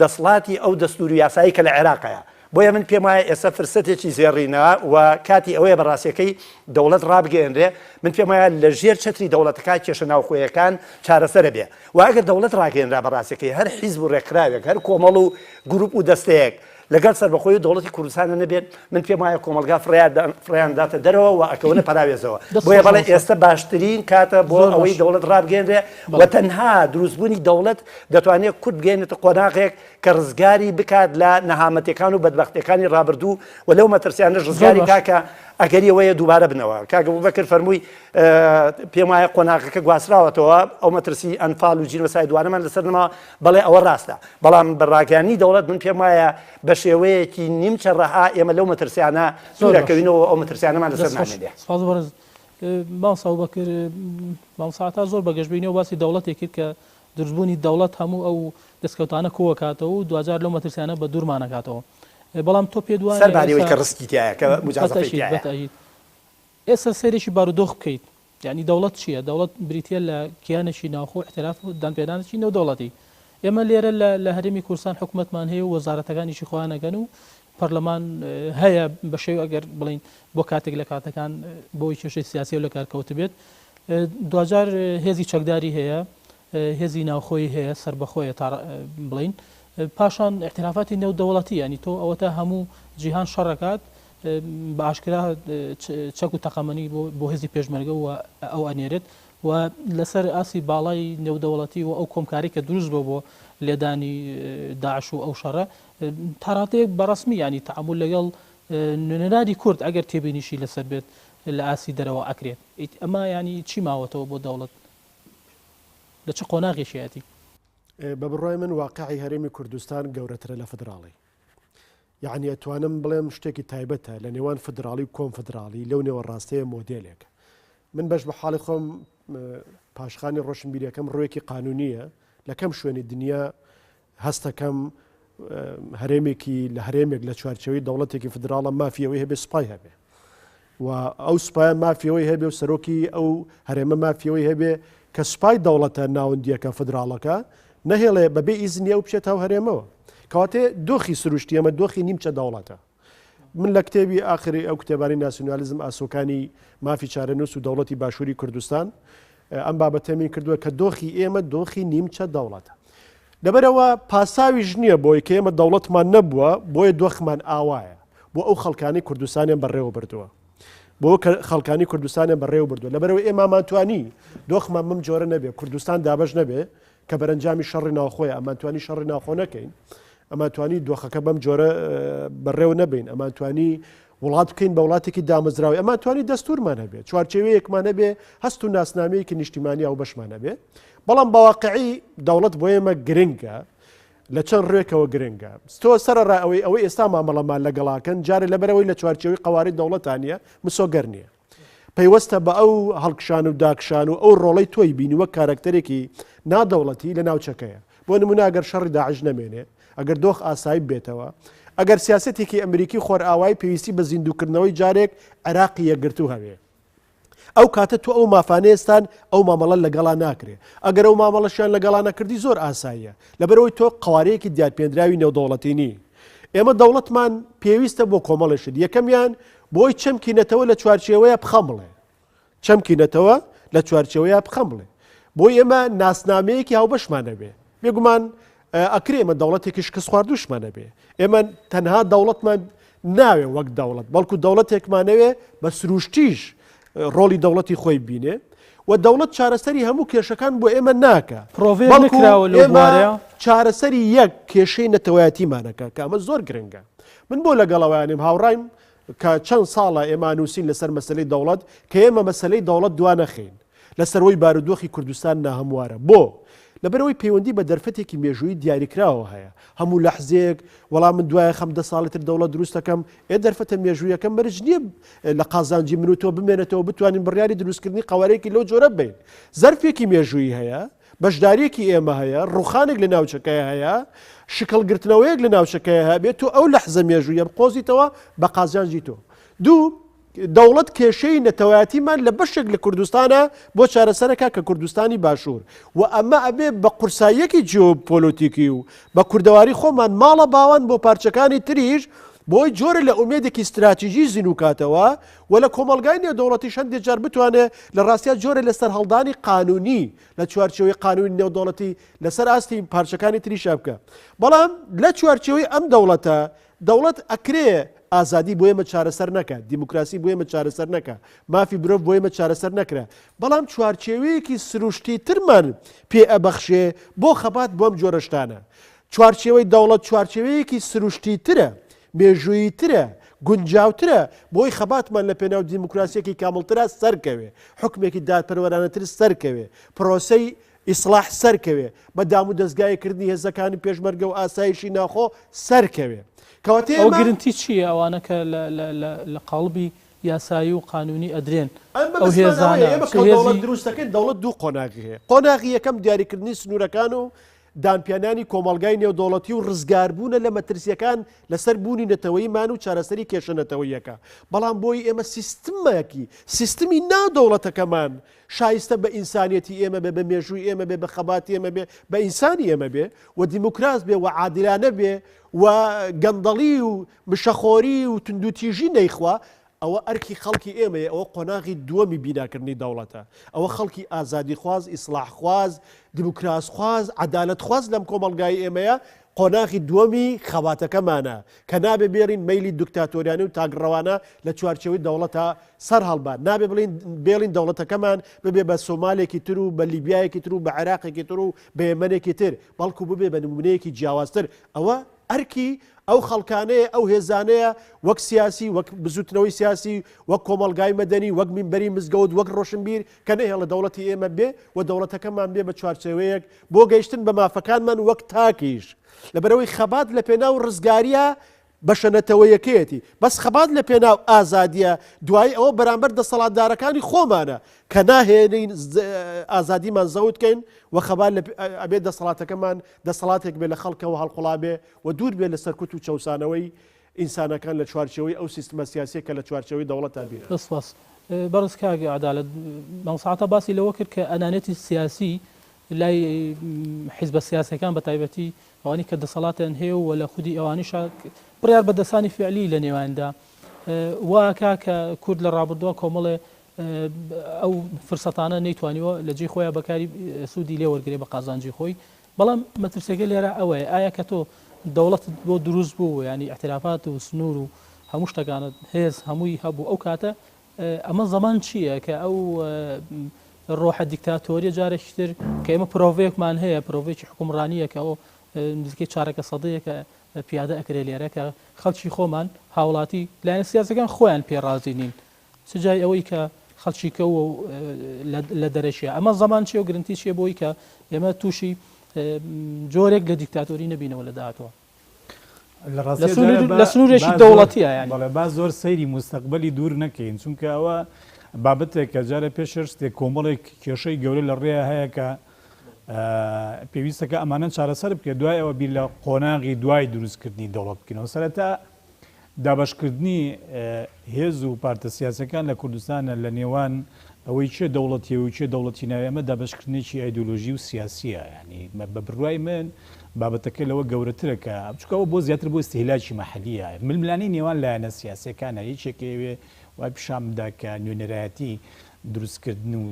دەسڵاتی ئەو دەستوور و یاسایەی کە لە عێراق هەیە. بۆیە من پێم وایە ئێستا فرسەتێکی زێڕینە و کاتی ئەوەیە بە ڕاستیەکەی دەوڵەت ڕابگەیەنرێ، من پێم وایە لە ژێر چەتری دەوڵەتەکە کێشە ناوخۆیەکان چارەسەرە بێ و ئەگەر دەوڵەت ڕاگەیەنرا بە ڕاستیەکەی هەر حیزب و ڕێکخراوێک، هەر کۆمەڵ و گروپ و دەستەیەک، لەگەڵ سەربەخۆی و دەوڵەتی کوردستانە نەبێت، من پێم وایە کۆمەڵگا فڕێیان داتە دەرەوە و ئەکەونە پەراوێزەوە. بۆیە بەڵێ ئێستە باشترین کاتە بۆ ئەوەی دەوڵەت ڕابگەیەنرێ و تەنها دروستبوونی دەوڵەت دەتوانێت کورد بگەیەنێتە قۆناغێک کە ڕزگاری بکات لە نەهامەتیەکان و بەدبەختیەکانی ڕابردوو و لەو مەترسیانەش ڕزگاری بکات کە ئەگەری ئەوەیە دووبارە بنەوە. کاک ئەبوبەکر فەرمووی پێم وایە قۆناغەکە گواستراوەتەوە، ئەو مەترسی ئەنفال و جینۆساید وانەمان لەسەر نەماوە، بەڵێ ئەوە ڕاستە، بەڵام بە ڕاگەیاندنی دەوڵەت من پێم وایە بە شێوەیەکی نیمچە ڕەها ئێمە لەو مەترسیانە دوور ئەکەوینەوە و ئەو مەترسیانەمان لەسەر نامێنێ. سپاس بەڕێز مامۆستا ئەبوبەکر. مامۆستا عەتا زۆر بە گەشبینیەوە باسی دەوڵەتێک کرد کە دروستبوونی دەوڵەت هەموو ئەو دەستکەوتانە کۆکاتەوە و دواجار لەو مەترسیانە بە دوورمان ئەکاتەوە. بەڵام تۆ پێت وانیە سەرباری ئەوەی کە ڕسکی تیایە، کە موجازەفەی تیایە. بەتەئکید. ئێستا سەیرێکی بارودۆخ بکەیت یانی دەوڵەت چییە؟ دەوڵەت بریتییە لە کیانێکی ناوخۆ و ئیعتراف و دانپێدانێکی نێودەوڵەتی. ئێمە لێرە لە لە هەرێمی کوردستان حکومەتمان هەیە و وەزارەتەکان ئیشی خۆیان ئەکەن و پەرلەمان هەیە بە شێوەی ئەگەر بڵێین بۆ کاتێک لە کاتەکان بۆی کێشەی سیاسی و لە کار کەوتبێت دواجار هێزی چەکداری هەیە هێزی ناوخۆی هەیە سەربەخۆیە تا بڵین پاشان اعترافاتی نێودەوڵەتی ینی تۆ ئەوەتا هەموو جیهان شەڕەکات بە ئاشکرا چەک و تەقەمەنی بۆ هێزی پێشمەرگە و ئەو ئەنێرێت و لەسەر ئاستی باڵای نێودەوڵەتی و ئەو کۆمکاری کە دروست بۆ بۆ لێدانی داعش و ئەو شەڕە تاڕادەیەک بە ڕەسمی ینی تەعامول لەگەڵ نوێنەرانی کورد ئەگەر تێبینیشی لەسەر بێت لە ئاستی دەرەوە ئەکرێت ئەمە ینی چی ماوەتەوە بۆ دەوڵەت لە چ قۆناغێکیەتی؟ بە بڕوای من واقعی هەرێمی کوردستان گەورەترە لە فدراڵی. یەعنی ئەتوانم بڵێم شتێکی تایبەتە لە نێوان فدراڵی و کۆنفدراڵی لەو نێوە ڕاستەیە مۆدێلێکە. من بەش بە حاڵی خۆم پاشخانی ڕۆشنبیریەکەم ڕوویەکی قانونیە لە کەم شوێنی دنیا هەستەکەم هەرێمێکی لە هەرێمێک لە چوارچەوەی دەوڵەتێکی فدراڵە مافی ئەوەی هەبێ سوپای هەبێ و ئەو سوپایە مافی ئەوەی هەبێ و سەرۆکی ئەو هەرێمە مافی ئەوەی هەبێ کە سوپای دەوڵەتە ناوەندییەکە فدراڵەکە نەهێڵێ بەبێ ئیزنی ئەو بچێتە ئەو هەرێمەوە. کەواتێ دۆخی سروشتی ئەمە دۆخی نیمچە دەوڵەتە. من لە کتێبی ئاخری ئەو کتێبانی ناسیونالیزم ئاسۆکانی مافی چارەنووس و دەوڵەتی باشووری کوردستان ئەم بابەتەمین کردووە کە دۆخی ئێمە دۆخی نیمچە دەوڵەتە. لەبەرئەوە پاساویش نییە بۆی کە ئێمە دەوڵەتمان نەبووە بۆیە دۆخمان ئاوایە بۆ ئەو خەڵکانی کوردستانیان بەڕێوە بردووە. بۆ خەڵکانی کوردستانیان بەڕێوە بردووە لەبەرەوە ئێمامانتوانی دۆخمان بەم جۆرە نەبێ کوردستان دابەش نەبێ کە بەرەنجامی شەڕی ناوخۆیە ئەمانتوانی شەڕی ناوخۆ نەکەین ئەمانتوانی دۆخەکە بەم جۆرە بەڕێوە نەبین ئەمانتوانی وڵات بکەین بە وڵاتێکی دامەزراوی ئەمانتوانی دەستورمان هەبێ چوارچێوەیەکمان هەبێ هەست و ناسنامەیەکی نیشتیمانی ئەو بەشمان هەبێ بەڵام بەواقعی دەوڵەت بۆ ئێمە گرنگە لە چەند ڕێکەوە گرنگە تۆ سەرڕای ئەوەی ئەوەی ئێستا مامەڵەمان لەگەڵاکەن جارێ لەبەرەوەی لە چوارچێوەی قەوارەی دەوڵەتانە مسۆگەر نییە پەیوەستە بە ئەو هەڵکشان و داکشان و ئەو ڕۆڵەی تۆی بینی وەک کارەکتەرێکی نادەوڵەتی لە ناوچەکەیە. بۆ نمونە ئەگەر شەڕی داعش نەمێنێ، ئەگەر دۆخ ئاسایی ببێتەوە، ئەگەر سیاسەتێکی ئەمریکی خۆرئاوایی پێویستی بە زیندووکردنەوەی جارێک عێراقی یەکگرتوو هەبێ، ئەو کاتە تۆ ئەو مافانەی ئێستان ئەو مامەڵە لەگەڵا ناکرێ. ئەگەر ئەو مامەڵەشیان لەگەڵا نەکردی زۆر ئاساییە. لەبەرئەوەی تۆ قەوارەیەکی دیارپێندراوی نێودەوڵەتی نی. ئێمە دەوڵەتمان پێویستە بۆ کۆمەڵێ شت. یەکەمیان بۆی چەمکی نەتەوە لە چوارچێوەیە بخەمڵێ. چەمکی نەتەوە لە چوارچێوەیە بخەمڵێ. بۆی ئێمە ناسنامەیەکی هاوبەشمان هەبێ. بێگومان ئەکرێ ئێمە دەوڵەتێکی شکستخواردووشمان هەبێ. ئێمە تەنها دەوڵەتمان ناوێ وەک دەوڵەت، بەڵکو دەوڵەتێکمانەوێ بە سروشتیش ڕۆڵی دەوڵەتی خۆی بینێ و دەوڵەت چارەسەری هەموو کێشەکان بۆ ئێمە ناکە. پرۆڤەیەک نەکراوە لەو بوارەیە؟ چارەسەری یەک کێشەی نەتەوایەتیمانەکە کە ئەمە زۆر گرنگە. من بۆ لەگەڵ ئەوانیم هاوڕایم کە چەند ساڵە ئێمە نووسین لەسەر مەسەلەی دەوڵەت کە ئێمە مەسەلەی دەوڵەت دوا نەخەین لەسەروەی بارودۆخی کوردستان ناهەموارە. بۆ؟ لەبەرئەوەی پەیوەندی بە دەرفەتێکی مێژوویی دیاریکراوەوە هەیە. هەموو لەحزەیەک وەڵا من دوایە خەم دە ساڵی تر دەوڵەت دروست دەکەم، ئێ دەرفەتە مێژوویەکە مەرج نییە لە قازانجی من و تۆ بمێنێتەوە بتوانین بڕیاری دروستکردنی قەوارەیەکی لەو جۆرە ببەین. زەرفێکی مێژوویی هەیە، بەشدارییەکی ئێمە هەیە، ڕووخانێک لە ناوچەکەیە هەیە، شکڵگرتنەوەیەک لە ناوچەکەیە هەبێت تۆ ئەو لەحزە مێژوویە بقۆزیتەوە بە قازانجی تۆ. دوو، دەوڵەت کێشەی نەتەوایەتیمان لە بەشێک لە کوردستانە بۆ چارەسەرەکا کە کوردستانی باشوور و ئەمە ئەبێ بە قورساییەکی جیۆپۆلۆتیکی و بە کوردەواری خۆمان ماڵە باوان بۆ پارچەکانی تریش بۆی جۆرە لە ئومێدێکی ستراتیژی زینووکاتەوە و لە کۆمەڵگای نێودەوڵەتیش هەندێ جار بتوانێ لە ڕاستیا جۆرە لە سەرهەڵدانی قانونی لە چوارچێوەی قانونی نێودەوڵەتی لەسەر ئاستی پارچەکانی تریشا بکا بەڵام لە چوارچێوەی ئەم دەوڵەتە دەوڵەت ئەکرێ ئازادی بۆ ئێمە چارەسەر نەکا، دیموکراسی بۆ ئێمە چارەسەر نەکا، مافی مرۆڤ بۆ ئێمە چارەسەر نەکرا، بەڵام چوارچێوەیەکی سروشتیترمان پێ ئەبەخشێ بۆ خەبات بۆ ئەم جۆرە شتانە. چوارچێوەی دەوڵەت چوارچێوەیەکی سروشتیترە، مێژووییترە، گونجاوترە بۆی خەباتمان لە پێناو دیموکراسییەکی کامڵترا سەرکەوێ، حوکمێکی دادپەروەرانەتر سەرکەوێ، پرۆسەی ئیسڵاح سەرکەوێ، بە دامودەزگایی کردنی هێزەکانی پێشمەرگە و ئاسایشی ناوخۆ سەرکەوێ. کەواتە ئەوە ئێمە. گرنتی چییە ئەوانە کە لە لە لە لە قاڵبی یاسایی و قانوونی ئەدرێن ئەم ئەو مەبەستمان ئەوەیە هێزانە ئێمە چ کە دەوڵەت هێزی. دروست دەکەین دەوڵەت دوو قۆناغی هەیە. قۆناغی یەکەم دیاریکردنی سنوورەکان و دانپیانانی کۆمەڵگای نێودەوڵەتی و ڕزگاربوونە لە مەترسییەکان لەسەر بوونی نەتەوەییمان و چارەسەری کێشە نەتەوەییەکە. بەڵام بۆی ئێمە سیستمێکی سیستمی ناو دەوڵەتەکەمان شایستە بە ئینسانیەتی ئێمە بێ، بە مێژووی ئێمە بێ، بە خەباتی ئێمە بێ، بە ئینسانی ئێمە بێ و دیموکراس بێ و عادیلانە بێ و گەندەڵی و مشەخۆری و توندوتیژی نەیخوا، ئەوە ئەرکی خەڵکی ئێمەیە، ئەوە قۆناغی دووەمی بیناکردنی دەوڵەتە. ئەوە خەڵکی ئازادیخواز، ئیسڵاحخواز، دیموکراسخواز، عەدالەتخواز لەم کۆمەڵگای ئێمەیە، قۆناغی دووەمی خەباتەکەمانە کە نابێ بێڵین مەیلی دکتاتۆریانە و تاکڕەوانە لە چوارچێوەی دەوڵەتا سەر هەڵبات، نابێ بڵێین بێڵین دەوڵەتەکەمان ببێ بە سۆمالێکی تر و بە لیبیایەکی تر و بە عێراقێکی تر و بە یەمەنێکی تر، بەڵکو ببێ بە نموونەیەکی جیاوازتر. ئەوە ئەرکی ئەو خەڵکانەیە، ئەو هێزانەیە وەک سیاسی، وەک بزووتنەوەی سیاسی، وەک کۆمەڵگای مەدەنی، وەک مینبەری مزگەوت، وەک ڕۆشنبیر کە نەهێڵێ دەوڵەتی ئێمە بێ و دەوڵەتەکەمان بێ بە چوارچێوەیەک بۆ گەیشتن بە مافەکانمان وەک تاکیش. لەبەرئەوەی خەبات لەپێناو ڕزگارییە بەشە نەتەوەیەکەیەتی، بەس خەبات لە پێناو ئازادیە، دوایی ئەوە بەرامبەر دەسەڵاتدارەکانی خۆمانە کە ناهێنین ئازادیمان زەوت کەین و خەبات لە ئەبێ دەسەڵاتەکەمان دەسەڵاتێک بێ لە خەڵکەوە هەڵقوڵابێ و دوور بێ لە سەرکوت و چەوسانەوەی ئینسانەکان لە چوارچێوەی ئەو سیستمە سیاسیە کە لە چوارچێوەی دەوڵەتا بیرە. سپاس. بەڕێز کاک عەدالەت، مامۆستا عەتا باسی لەوە کرد کە ئەنانیەتی سیاسی لای حیزبە سیاسیەکان بە تایبەتی ئەوانەی کە دەسەڵاتیان هەیە و لە خودی ئەوانیشا بڕیار بەدەستانی فعلی لە نێواندا وا ئەکا کە کورد لە ڕابردووە کۆمەڵێ ئەو فرسەتانە نەیتوانیوە لە جێی خۆیان بەکاری سوودی لێ وەرگێ بە قازانجی خۆی. بەڵام مەترسیەکە لێرە ئەوەیە ئایا کە تۆ دەوڵەتت بۆ دروست بوو یانی ئیعترافات و سنوور و هەموو شتەکانت هێز هەمووی هەبوو ئەو کاتە ئەمە زەمان چییە کە ئەو ڕۆحە دیکتاتۆریە جارێکی تر کە ئێمە پرۆڤەیەکمان هەیە پرۆڤێکی حکومڕانیە کە ئەو نزیکەی چارەکە سەدەیەکە پیادە ئەکرێ لێرە کە خەڵکی خۆمان هاوڵاتی لایەنە سیاسەکان خۆیان پێ ڕازی نین چ جای ئەوەی کە خەڵکی کەو و لە دەرەکیە ئەمە زەمان چیە و گرنتی چیە بۆی کە ئێمە تووشی جۆرێک لە دیکتاتۆری نەبینەوە لە داهاتوە لە سنوورێکی دەوڵەتیە یانی. بەڵێ با زۆر سەیری موستەقبەلی دوور نەکەین چونکە ئەوە بابەتێکە جارێ پێش هەر شتێک کۆمەڵێک کێشەی گەورە لە ڕێیا هەیە کە پێویستە کە ئەمانە چارەسەر بکرێت دوای ئەوە بیر لە قۆناغی دوای دروستکردنی دەوڵەت بکەینەوە سەرەتا دابەشکردنی هێز و پارتە سیاسیەکان لە کوردستانە لە نێوان ئەوەی کێ دەوڵەتیە و کێ دەوڵەتی ناوێ ئەمە دابەشکردنێکی ئایدۆلۆژی و سیاسیە یانی بە بڕوای من بابەتەکە لەوە گەورەترە کە چونکە ئەوە بۆ زیاتر بۆ ئیستیهلاکی مەحەلیە ململانێی نێوان لایەنە سیاسیەکانە یەکێک ئەیەوێ وای پیشان بدا کە نوێنەرایەتی دروستکردن و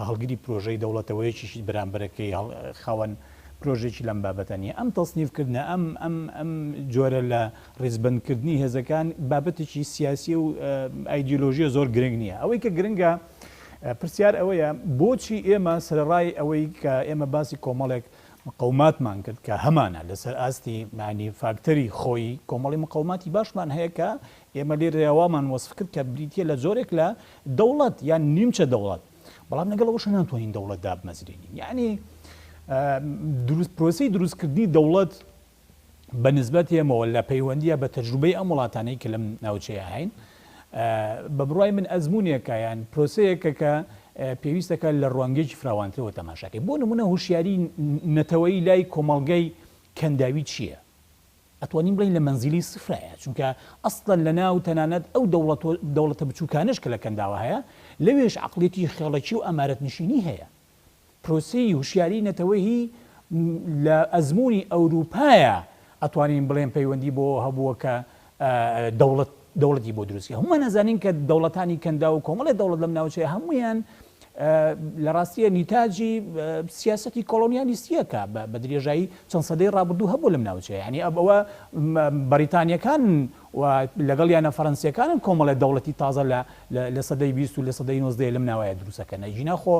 هەڵگری پرۆژەی دەوڵەتە و یەکیشی بەرامبەرەکەی خاوەن پرۆژەیەکی لەم بابەتە نییە. ئەم تەسنیفکردنە، ئەم ئەم ئەم جۆرە لە ڕیزبەندکردنی هێزەکان بابەتێکی سیاسی و ئایدیۆلۆژییە زۆر گرنگ نییە. ئەوەی کە گرنگە پرسیار ئەوەیە بۆچی ئێمە سەرەڕای ئەوەی کە ئێمە باسی کۆمەڵێک مقەوماتمان کرد کە هەمانە لەسەر ئاستی مانی فاکتەری خۆی کۆمەڵی مقەوماتی باشمان هەیە کە ئێمە لێرەیا وامان وەسف کرد کە بریتییە لە جۆرێک لە دەوڵەت یان نیمچە دەوڵەت، بەڵام لەگەڵ ئەوەشا ناتوانین دەوڵەت دابمەزرێنین. یەعنی دروست پرۆسەی دروستکردنی دەوڵەت بە نسبەت ئێمەوە لە پەیوەندییە بە تەجروبەی ئەم وڵاتانەی کە لەم ناوچەیە هەین بە بڕوای من ئەزموونێکە یان پرۆسەیەکە کە پێویستەکە لە ڕوانگەیەکی فراوانترەوە تەماشاکەی. بۆ نموونە هوشیاری نەتەوەیی لای کۆمەڵگەی کەنداوی چییە؟ ئەتوانین بڵێین لە مەنزیلی سفرایە، چونکە ئەسڵەن لە ناو تەنانەت ئەو دەوڵەت دەوڵەتە بچووکانەش کە لە کەنداوە هەیە، لەوێش عەقڵیەتی خێڵەکی و ئەمارەتنشینی هەیە. پرۆسەی هوشیاری نەتەوەیی لە ئەزموونی ئەوروپایە ئەتوانین بڵێن پەیوەندی بەوە هەبووە کە دەوڵەت دەوڵەتی بۆ دروست کرد. هەموومان ئەزانین کە دەوڵەتانی کەنداو و کۆمەڵێ دەوڵەت لەم ناوچەیە هەموویان لە ڕاستیە نیتاجی سیاسەتی کۆڵۆنیالیستیە کە بە درێژایی چەند سەدەی ڕابردوو هەبوو لەم ناوچەیە. یانی ئەوە بەریتانیەکان و لەگەڵیانە فەرەنسیەکانن کۆمەڵێ دەوڵەتی تازە لە لە سەدەی 20 و لە سەدەی نۆزدەیە لەم ناوەیە دروستەکەن. ئەگینا خۆ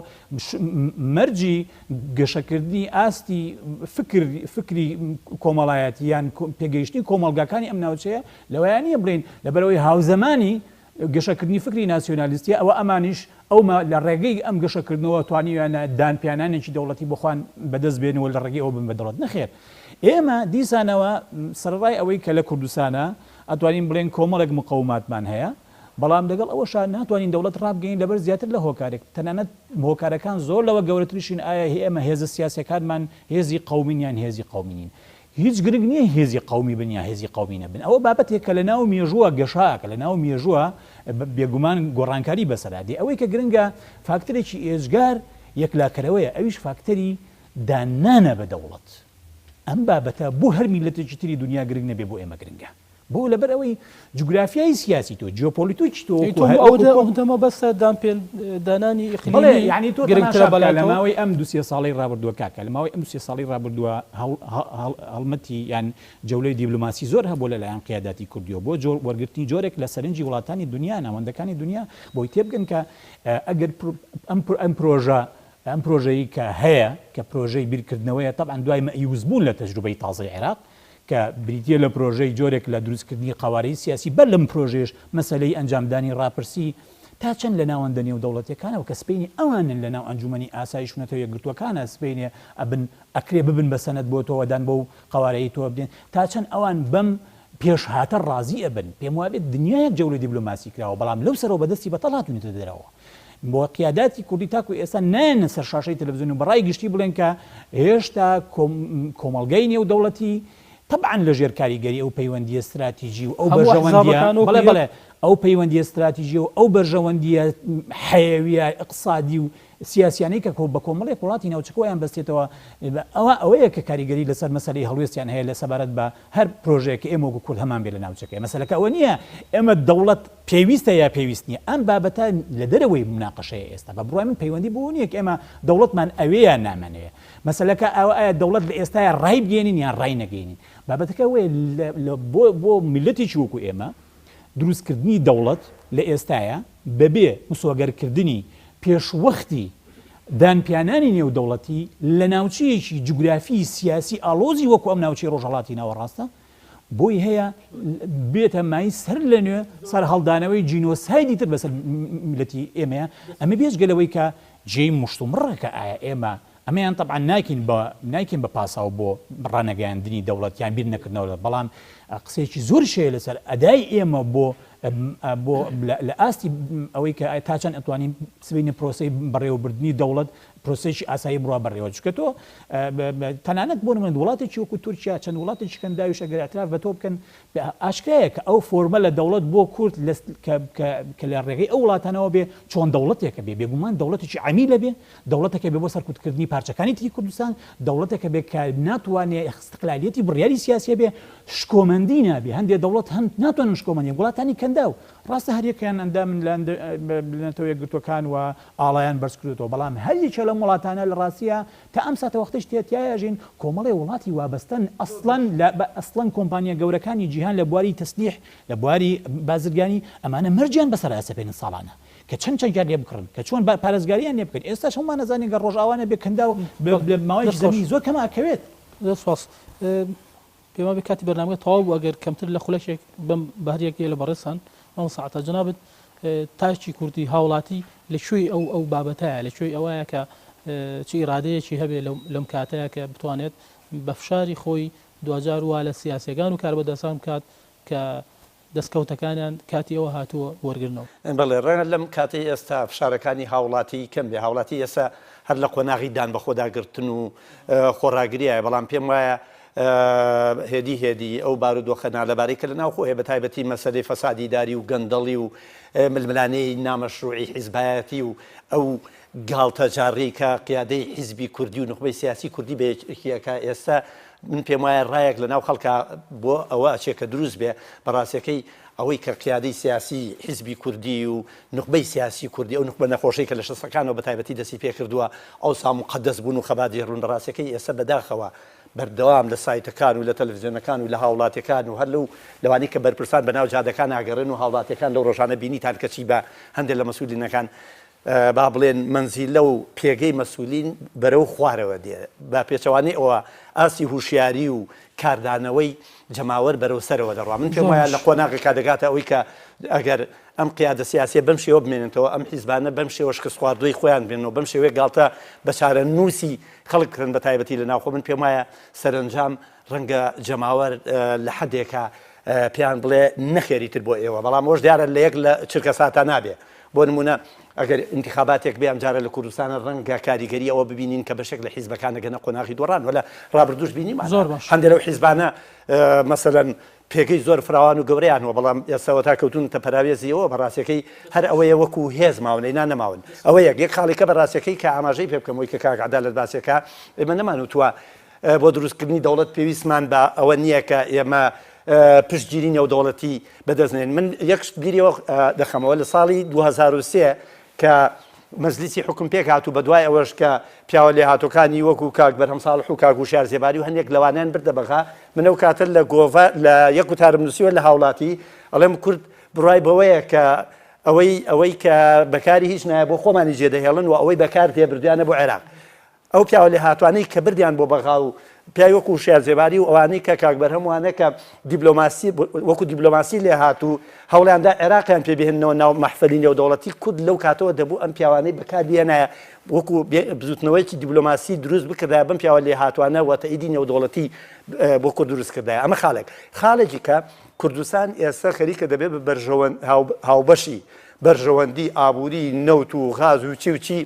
مەرجی گەشەکردنی ئاستی فکر فکری کۆمەڵایەتی یان پێگەیشتنی کۆمەڵگاکانی ئەم ناوچەیە لەوەیا نییە بڵێین لەبەرئەوەی هاوزەمانی گەشەکردنی فکری ناسیۆنالیستیە ئەوە ئەمانیش ئەو لە ڕێگەی ئەم گەشەکردنەوە توانیویانە دانپیانانێکی دەوڵەتی بۆ خۆیان بەدەست بێنن و لە ڕێگەی ئەوە بن بە دەوڵەت. نەخێر ئێمە دیسانەوە سەرەڕای ئەوەی کە لە کوردستانا ئەتوانین بڵێین کۆمەڵێک مقەوماتمان هەیە بەڵام لەگەڵ ئەوەشا ناتوانین دەوڵەت ڕابگەین لەبەر زیاتر لە هۆکارێک تەنانەت هۆکارەکان زۆر لەوە گەورەتریشن ئایا ئێمە هێزە سیاسیەکانمان هێزی قەومین یان هێزی قەومی نین هیچ گرنگ نییە هێزی قەومی بن یا هێزی قەومی نەبن، ئەوە بابەتێکە لە ناو مێژووە گەشاکە، لە ناو مێژووە بێگومان گۆڕانکاری بەسەرا دێ، ئەوەی کە گرنگە فاکتەرێکی ئێجگار یەکلاکەرەوەیە ئەویش فاکتەری داننانە بە دەوڵەت. ئەم بابەتە بۆ هەر میللەتێکی تری دونیا گرنگ نەبێ بۆ ئێمە گرنگە. بۆ؟ لەبەر ئەوەی جوگرافیای سیاسی تۆ، جیۆپۆلیتیکی تۆ وەکو هەر وەکو کۆ. ئەو دەمە بەسە دان پێ دانانی ئیقلیمی بەڵێ یانی تۆ گرنگترە تەماشا بکە لە بەلاتەوە؟ ماوەی ئەم دوو سێ ساڵەی ڕابردووە کاکە لە ماوەی ئەم دوو سێ ساڵەی ڕابردووە هەڵ هەڵ هەڵمەتی یان جەولەی دیبلۆماسی زۆر هەبووە لە لایەن قیاداتی کوردیەوە بۆ جۆر وەرگرتنی جۆرێک لە سەرنجی وڵاتانی دونیا ناوەندەکانی دونیا بۆی تێبگەن کە ئەگەر ئەم ئەم پرۆژە ئەم پرۆژەی کە هەیە کە پرۆژەی بیرکردنەوەیە تەبعەن دوای مەئیوس بوون لە تەجروبەی تازەی عێراق کە بریتییە لە پرۆژەی جۆرێک لە دروستکردنی قەوارەی سیاسی، بەر لەم پرۆژەیەش مەسەلەی ئەنجامدانی ڕاپرسی تا چەند لە ناوەندە نێودەوڵەتیەکانەوە کە سبەینێ ئەوانن لە ناو ئەنجومەنی ئاسایش و نەتەوە یەکگرتووەکانە سبەینێ ئەبن ئەکرێ ببن بە سەنەد بۆ تۆ دان بەو قەوارەیەی تۆ بدەن تا چەند ئەوان بەم پێشهاتە ڕازی ئەبن پێم وابێت دنیایەک جەولەی دیبلۆماسی کراوە بەڵام لەو سەرەوە بە دەستی بەتەڵ هاتوونەتە دەرەوە. بۆ قیاداتی کوردی تاکو ئێستا نایەنە سەر شاشەی تەلەفزیۆن و بە ڕای گشتی بڵێن کە هێشتا کۆمەڵگەی نێودەوڵەتی تەبعەن لە ژێر کاریگەری ئەو پەیوەندییە ستراتیجی و ئەو هەموو بەرژەوەندییە ئەحزابەکان وەکو بەڵێ یەک بەڵێ ئەو پەیوەندییە ستراتیجی و ئەو بەرژەوەندییە حەیەویە ئیقتسادی و. سیاسیانەی کە بە کۆمەڵێک وڵاتی ناوچەکەوەیان بەستێتەوە ئەوە ئەوەیە کە کاریگەری لەسەر مەسەلەی هەڵوێستیان هەیە لە سەبارەت بە هەر پرۆژەیەک کە ئێمە وەکو کورد هەمان بێ لە ناوچەکەی. مەسەلەکە ئەوە نییە ئێمە دەوڵەت پێویستە یا پێویست نییە، ئەم بابەتە لە دەرەوەی موناقەشەیە ئێستا. بە بڕوای من پەیوەندی بەوە نییە کە ئێمە دەوڵەتمان ئەوێ یا نامانەوێ. مەسەلەکە ئەوە ئایا دەوڵەت لە ئێستایا ڕایبگەیەنین یان ڕاینەگەیەنین. بابەتەکە ئەوەیە لە بۆ بۆ میللەتێکی وەکو ئێمە دروستکردنی دەوڵەت لە ئێستایا بەبێ مسۆگەرکردنی پێشوەختی دانپیانانی نێودەوڵەتی لە ناوچەیەکی جوگرافیی سیاسی ئاڵۆزی وەکو ئەم ناوچەی ڕۆژهەڵاتی ناوەڕاستە بۆی هەیە بێتە مایەی سەرلەنوێ سەرهەڵدانەوەی جینۆسایدی تر بەسەر میللەتی ئێمەیا، ئەمە بێجگە لەوەی کە جێی مشتومڕە کە ئایا ئێمە ئەمەیان تەبعەن نایکەین بە نایکەین بە پاساو بۆ ڕانەگەیاندنی دەوڵەت یان بیر نەکردنەوە لە بەڵام قسەیەکی زۆریش هەیە لەسەر ئەدای ئێمە بۆ بۆ لە ئاستی ئەوەی کە تا چەند ئەتوانین سبەینێ پرۆسەی بەڕێوەبردنی دەوڵەت پرۆسەیەکی ئاسایی بڕوا بەڕێوە چونکە تۆ تەنانەت بۆ نمونە وڵاتێکی وەکو تورکیا چەند وڵاتێکی کەنداویش ئەگەر اعتراف بە تۆ بکەن ئاشکرایە کە ئەو فۆرمە لە دەوڵەت بۆ کورد کە لە ڕێگەی ئەو وڵاتانەوە بێ چۆن دەوڵەتێکە بێ بێگومان دەوڵەتێکی عەمیلە بێ دەوڵەتێکە بێ بۆ سەرکوتکردنی پارچەکانی تری کوردستان دەوڵەتێکە بێ کە ناتوانێ ئیستقلالیەتی بڕیاری سیاسی هەبێ شکۆمەندی نابێ هەندێ دەوڵەت هەن ناتوانن شکۆمەندی وڵاتانی کەنداو ڕاستە هەریەکەیان ئەندامن لە نەتەوە یەکگرتووەکان و ئاڵایان بەرز کردووەتەوە بەڵام هەر یەکێ لەم وڵاتانە لە ڕاستییا تا ئەم ساتەوەختەش تیا تیایا ژین کۆمەڵێ وڵاتی وابەستەن ئەسڵەن لە ئەسڵەن کۆمپانیا گەورەکانی جیهان لە بواری تەسلیح لە بواری بازرگانی ئەمانە مەرجیان بەسەرا ئەسەپێنن ساڵانە کە چەند چەکیان لێ بکڕن کە چۆن پارێزگاریان لێ بکەن ئێستاش هەموومان ئەزانین گەر ڕۆژئاوا نەبێ کەنداو لە ماوەیەکی زەمینی زۆر کەما ئەکەوێت. زۆر سوپاس. پێم وابێ کاتی بەرنامەکە تەواو بوو ئەگەر کەمتر لە خولەکێک بەم بە هەر یەک لە بەڕێزتان مامۆستا عەتا جەنابت تاکی کوردی هاوڵاتی لە کوێی ئەو ئەو بابەتایە لە کوێی ئەوایە کە چ ئیرادەیەکی هەبێ لەم کاتەیە کە بتوانێت بە فشاری خۆی دواجار وا لە سیاسیەکان و کاربەدەستان بکات کە دەستکەوتەکانیان کاتی ئەوە هاتووە وەرگرنەوە. بەڵێ ڕەنگە لەم کاتەی ئێستا فشارەکانی هاوڵاتی کەم بێ، هاوڵاتی ئێستا هەر لە قۆناغی دان بەخۆداگرتن و خۆڕاگریایە، بەڵام پێم وایە هێدی هێدی ئەو بارودۆخە نالەبارەی کە لە ناوخۆ هەیە بە تایبەتی مەسەلەی فەسادی ئیداری و گەندەڵی و ململانێی نامەشروعی حیزبایەتی و ئەو گاڵتەجاڕیەی کە قیادەی حیزبی کوردی و نوخبەی سیاسی کوردی بە یەکێکی ئەکا ئێستا من پێم وایە ڕایەک لە ناو خەڵکا بۆ ئەوە ئەچێ کە دروست بێ بە ڕاستیەکەی ئەوەی کە قیادەی سیاسی حیزبی کوردی و نوخبەی سیاسی کوردی ئەو نوخبە نەخۆشەی کە لە شەستەکانەوە بە تایبەتی دەستی پێ کردووە ئەوسا موقەدەس بوون و خەباتگێڕ بوون بە ڕاستیەکەی ئێستا بەداخەوە بەردەوام لە سایتەکان و لە تەلەفزیۆنەکان و لە هاوڵاتیەکان و هەر لەو لەوانەی کە بەرپرسان بە ناو جادەکان ئاگەڕێن و هاوڵاتیەکان لەو ڕۆژانە بینیتان کە چی بە هەندێک لە مەسولینەکان با بڵێن مەنزیلە و پێگەی مەسولین بەرەو خوارەوە دێ، بە پێچەوانەی ئەوە ئاستی هوشیاری و کاردانەوەی جەماوەر بەرەو سەرەوە دەڕوا. من پێم وایە لە قۆناغێکا دەگاتە ئەوەی کە ئەگەر ئەم قیادە سیاسیە بەم شێوە بمێنێتەوە، ئەم حیزبانە بەم شێوە شکستخواردووی خۆیان بێنەوە، بەم شێوەیە گاڵتە بە چارەنووسی خەڵک بکەن بە تایبەتی لە ناوخۆ، من پێم وایە سەرەنجام ڕەنگە جەماوەر لە حەدێکا پێیان بڵێ نەخێر ئیتر بۆ ئێوە، بەڵام ئەوەش دیارە لە یەک لە چرکەساتا نابێ. بۆ نموونە ئەگەر ئینتیخاباتێک بێ ئەمجارە لە کوردستانە ڕەنگە کاریگەری ئەوە ببینین کە بەشێک لە حیزبەکان دەگەنە قۆناغی دۆڕان و لە ڕابردووش بینیمان زۆر باش. هەندێک لەو حیزبانە مەسەلەن پێگەی زۆر فراوان و گەورەیان هەوە بەڵام ئێستا وەتا کەوتوونەتە پەراوێزیەوە بە ڕاستیەکەی هەر ئەوەیە وەکو هێز ماون ئەینا نەماون ئەوە یەک یەک خاڵیکە بە ڕاستیەکەی کە ئاماژەی پێ بکەم ئەوەی کە کاک عەدالەت باسیەکە ئێمە نەمانوتووە بۆ دروستکردنی دەوڵەت پێویستمان بە ئەوە نییە کە ئێمە پشتگیری نێودەوڵەتی بەدەست نێن. من یەک شت بیریەوە دەخەمەوە لە ساڵی 2003 کە مەجلیسی حوکم پێکهات و بەدوای ئەوەش کە پیاوە لێهاتووەکانی وەکو کاک بەرهەم ساڵح و کاک وشیار زێباری و هەندێک لەوانیان بردە بەغا من ئەو کاتە لە گۆڤار لە یەک وتارم نووسیوە لە هاوڵاتی ئەڵێم کورد بڕوای بەوەیە کە ئەوەی ئەوەی کە بەکاری هیچ نایە بۆ خۆمانی جێدەهێڵن و ئەوەی بەکار دێ بردویانە بۆ عێراق ئەو پیاوە لێهاتوانەی کە بردیان بۆ بەغا و پیاوی وەکو وشیار زێباری و ئەوانەی کە کاک بەرهەم وانە کە دیبلۆماسی وەکو دیبلۆماسی لێهاتوو هەوڵیان دا عێراقیان پێ بهێننەوە ناو مەحفەلی نێودەوڵەتی کورد لەو کاتەوە دەبوو ئەم پیاوانەی بەکار بهێنایە وەکو بزوتنەوەیەکی دیبلۆماسی دروست بکردایە بەم پیاوە لێهاتوانە و تەئیدی نێودەوڵەتی بۆ کورد دروست کردایە ئەمە خاڵێک خاڵێکی کە کوردستان ئێستا خەریکە دەبێت بە بەرژەوەند هاوبەشی بەرژەوەندی ئابووری نەوت و غاز و چی و چی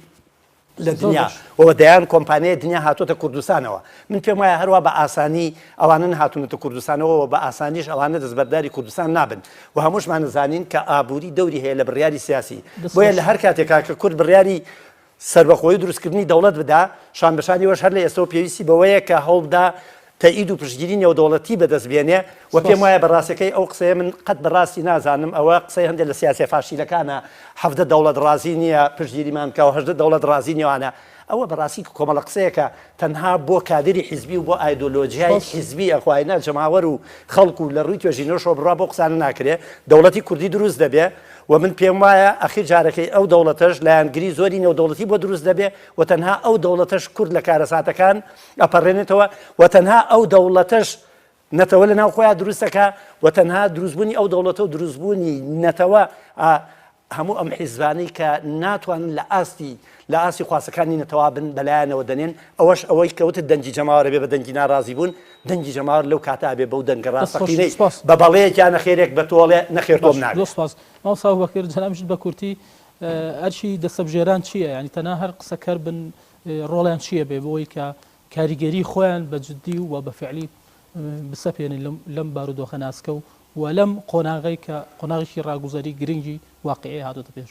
لە دنیا و دەیان کۆمپانیای دنیا هاتۆتە کوردستانەوە من پێم وایە هەروا بە ئاسانی ئەوانە نەهاتوونەتە کوردستانەوە و بە ئاسانیش ئەوانە دەستبەرداری کوردستان نابن و هەمووشمان زانین کە ئابووری دەوری هەیە لە بڕیاری سیاسی بۆیە لە هەر کاتێکا کە کورد بڕیاری. سەربەخۆیی و دروستکردنی دەوڵەت بدا، شانبەشانی ئەوەش هەر لە ئێستەوە پێویستی بەوەیە کە هەوڵبدا تەئید و پشتگیری نێودەوڵەتی بەدەست بێنێ و پێم سپاس. وایە بە ڕاستەکەی ئەو قسەیە من قەت بە ڕاستی نازانم ئەوە قسەی هەندێک لە سیاسیە فاشیلەکانە 17 دەوڵەت ڕازی نییە پشتگیریمان بکا و 18 دەوڵەت ڕازی نیوانە ئەوە بەڕاستی کۆمەڵە قسەیەکە تەنها بۆ کادری حیزبی و بۆ ئایدۆلۆجیای سپاس. حیزبی ئەخوای نا جەماوەر و خەڵک و لە ڕووی توێژینەوەشەوە بڕوا بەو قسانە ناکرێ دەوڵەتی کوردی دروست دەبێ و من پێم وایە ئەخیر جارەکەی ئەو دەوڵەتەش لایەنگری زۆری نێودەوڵەتی بۆ دروست دەبێ و تەنها ئەو دەوڵەتەش کورد لە کارەساتەکان ئەپەڕێنێتەوە و تەنها ئەو دەوڵەتەش نەتەوە لە ناو خۆیان دروست دەکا و تەنها دروستبوونی ئەو دەوڵەتە و دروستبوونی نەتەوە هەموو ئەم حیزبانەی کە ناتوانن لە ئاستی لە ئاستی خواستەکانی نەتەوە بن بەلایانەوە دەنێن ئەوەش ئەوەی کە وتت دەنگی جەماوەرە بێ بە دەنگی ناڕازی بوون دەنگی جەماوەر لەو کاتە ئەبێ بەو دەنگە دەست خۆش ڕاستەقینەی سپاس. بە بەڵێیەک یا نەخێرێک بە تۆڵێ نەخێر تۆم باش نابێ. زۆر سپاس مامۆستا ئەبوبەکر جەنابیشت بە کورتی ئەرکی دەستەبژێران چییە یانی تەنها هەر قسەکەر بن ڕۆڵیان چییە بێ بۆی کە کاریگەری خۆیان بە جدی و بە فعلی بسەپێنن لەم بارودۆخە ناسکە و و لەم قۆناغەی کە قۆناغێکی ڕاگوزەری گرنگی واقیعی هاتۆتە پێش.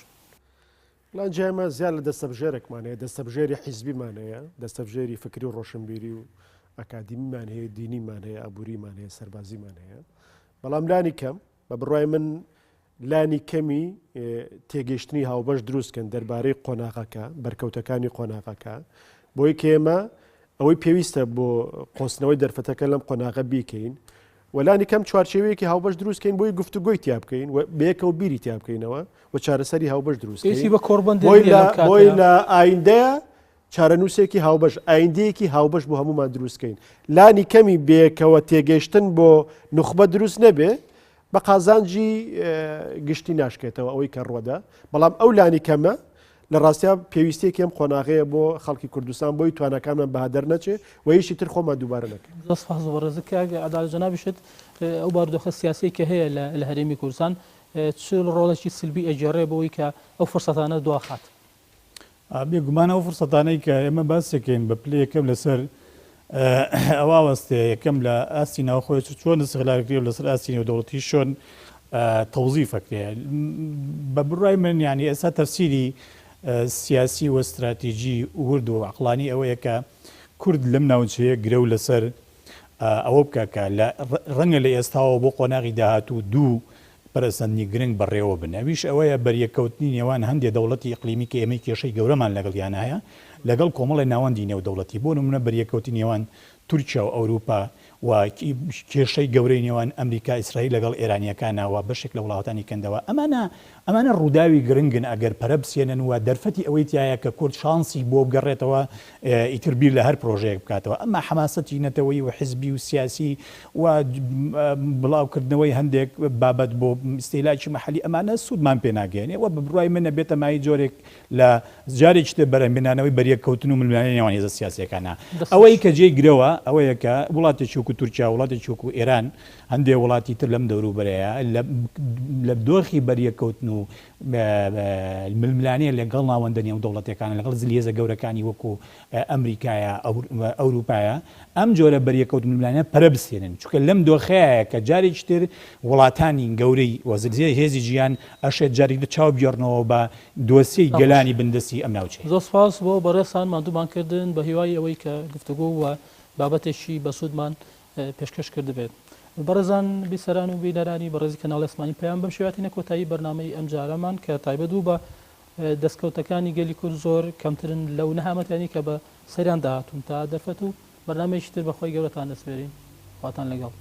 لان جا ئێمە زیاد لە دەستەبژێرێکمان هەیە، دەستەبژێری حیزبیمان هەیە، دەستەبژێری فکری و ڕۆشنبیری و ئەکادیمیمان هەیە، دینیمان هەیە، ئابووریمان هەیە، سەربازیمان هەیە. بەڵام لانی کەم بە بڕوای من لانی کەمی تێگەیشتنی هاوبەش دروستکەن دەربارەی قۆناغەکە، بەرکەوتەکانی قۆناغەکە، بۆی کە ئێمە ئەوەی پێویستە بۆ قۆستنەوەی دەرفەتەکە لەم قۆناغە بیکەین و لانی کەم چوارچێوەیەکی هاوبەش دروست کەین بۆی گفتوگۆی تیا بکەین و بەیەکەوە بیری تیا بکەینەوە و چارەسەری هاوبەش دروست پێویستی کەین بە کۆڕبەندێک بۆی نییە لە لەم بۆی کاتەیا. لە ئایندەیە چارەنووسێکی هاوبەش ئایندەیەکی هاوبەش بۆ هەمومان دروست کەین لانی کەمی بەیەکەوە تێگەیشتن بۆ نوخبە دروست نەبێ بە قازانجی گشتی ناشکێتەوە ئەوەی کە ڕوەدا بەڵام ئەو لانی کەمە لە ڕاستیا پێویستیەکی ئەم قۆناغەیە بۆ خەڵکی کوردستان بۆی تواناکانمان بەهەدەر نەچێ و هیچی تر خۆمان دووبارە نەکەین. زۆر سپاس بۆ بەڕێزت کاک عەدالەت جەنابیشت ئەو بارودۆخە سیاسیەی کە هەیە لە هەرێمی کوردستان چ ڕۆڵێکی سلبی ئەگێڕێ بۆ ئەوەی کە ئەو فرسەتانە دواخات؟ بێگومان ئەو فرسەتانەی کە ئێمە باسیەکەین بە پلەی یەکەم لەسەر ئەوە وەستێ یەکەم لە ئاستی ناوخۆی چۆن استغلال کرێ و لەسەر ئاستی نێودەوڵەتی چۆن تەوزیف ئەکرێ بە بڕوای من یانی ئێستا تەفسیری سیاسی و ستراتیجی ورد و عەقڵانی ئەوەیە کە کورد لەم ناوچەیە گرەو لەسەر ئەوە بکە کە لە ڕەنگە لە ئێستاوە بۆ قۆناغی داهاتوو دوو پەرەسەندنی گرنگ بەڕێوە بن ئەویش ئەوەیە بەریەککەوتنی نێوان هەندێ دەوڵەتی ئیقلیمی کە ئێمەی کێشەی گەورەمان لەگەڵیان هەیە لەگەڵ کۆمەڵێ ناوەندی نێودەوڵەتی بۆ نمونە بەریەککەوتنی نێوان تورکیا و ئەوروپا و کێشەی گەورەی نێوان ئەمریکا ئیسرائیل لەگەڵ ئێرانییەکانە و بەشێک لە وڵاتانی کەندەوە ئەمانە ئەمانە ڕووداوی گرنگن ئەگەر پەرە بسێنن و دەرفەتی ئەوەی تیایە کە کورد شانسی بۆ بگەڕێتەوە ئیتر بیر لە هەر پرۆژەیەک بکاتەوە ئەما حەماسەتی نەتەوەیی و حزبی و سیاسی و بڵاوکردنەوەی هەندێک بابەت بۆ ئیستیهلاکی مەحەلی ئەمانە سوودمان پێ ناگەیەنێ و بە بڕوای من ئەبێتە مایەی جۆرێک لە جارێکی تر بەرهەمهێنانەوەی بەریەککەوتن و ململانێی نێوان هێزە سیاسییەکانە. دەست ئەوەی خۆش. کە جێی گرەوە ئەوەیە کە وڵاتێکی وەکو تورکیا، وڵاتێکی وەکو ئێران، هەندێ وڵاتی تر لەم دەوروبەرەیە لە لە دۆخی بەریەککەوتن و ململانێ لەگەڵ ناوەندە نێودەوڵەتییەکان، لەگەڵ زلهێزە گەورەکانی وەکو ئەمریکایە، ئەوروپایە، ئەم جۆرە بەریەککەوتن و ململانێیانە پەرە بستێنن. چونکە لەم دۆخەیە کە جارێکی تر وڵاتانی گەورەی و زلهێزی جیهان ئەشێت جارێکی تر چاو بگێڕنەوە بە دۆسیەی گەلانی بندەستی ئەم ناوچەیە. زۆر سوپاس بۆ بەڕێزتان ماندوومان کردن بە هیوای ئەوەی کە گفتوگۆ و بابەتێکی بەسوودمان پێشکەش کردبێت. بەڕێزان بیسەران و بینەرانی بەڕێزی کەناڵی ئاسمانی پەیام بەم شێوە هاتینە کۆتایی بەرنامەی ئەمجارەمان کە تایبەت بوو بە دەستکەوتەکانی گەلی کورد زۆر کەمترن لەو نەهامەتیانەی کە بە سەریان داهاتوون تا دەرفەت و بەرنامەیەکی تر بە خوای گەورەتان دەسپێرین خواتان لەگەڵ.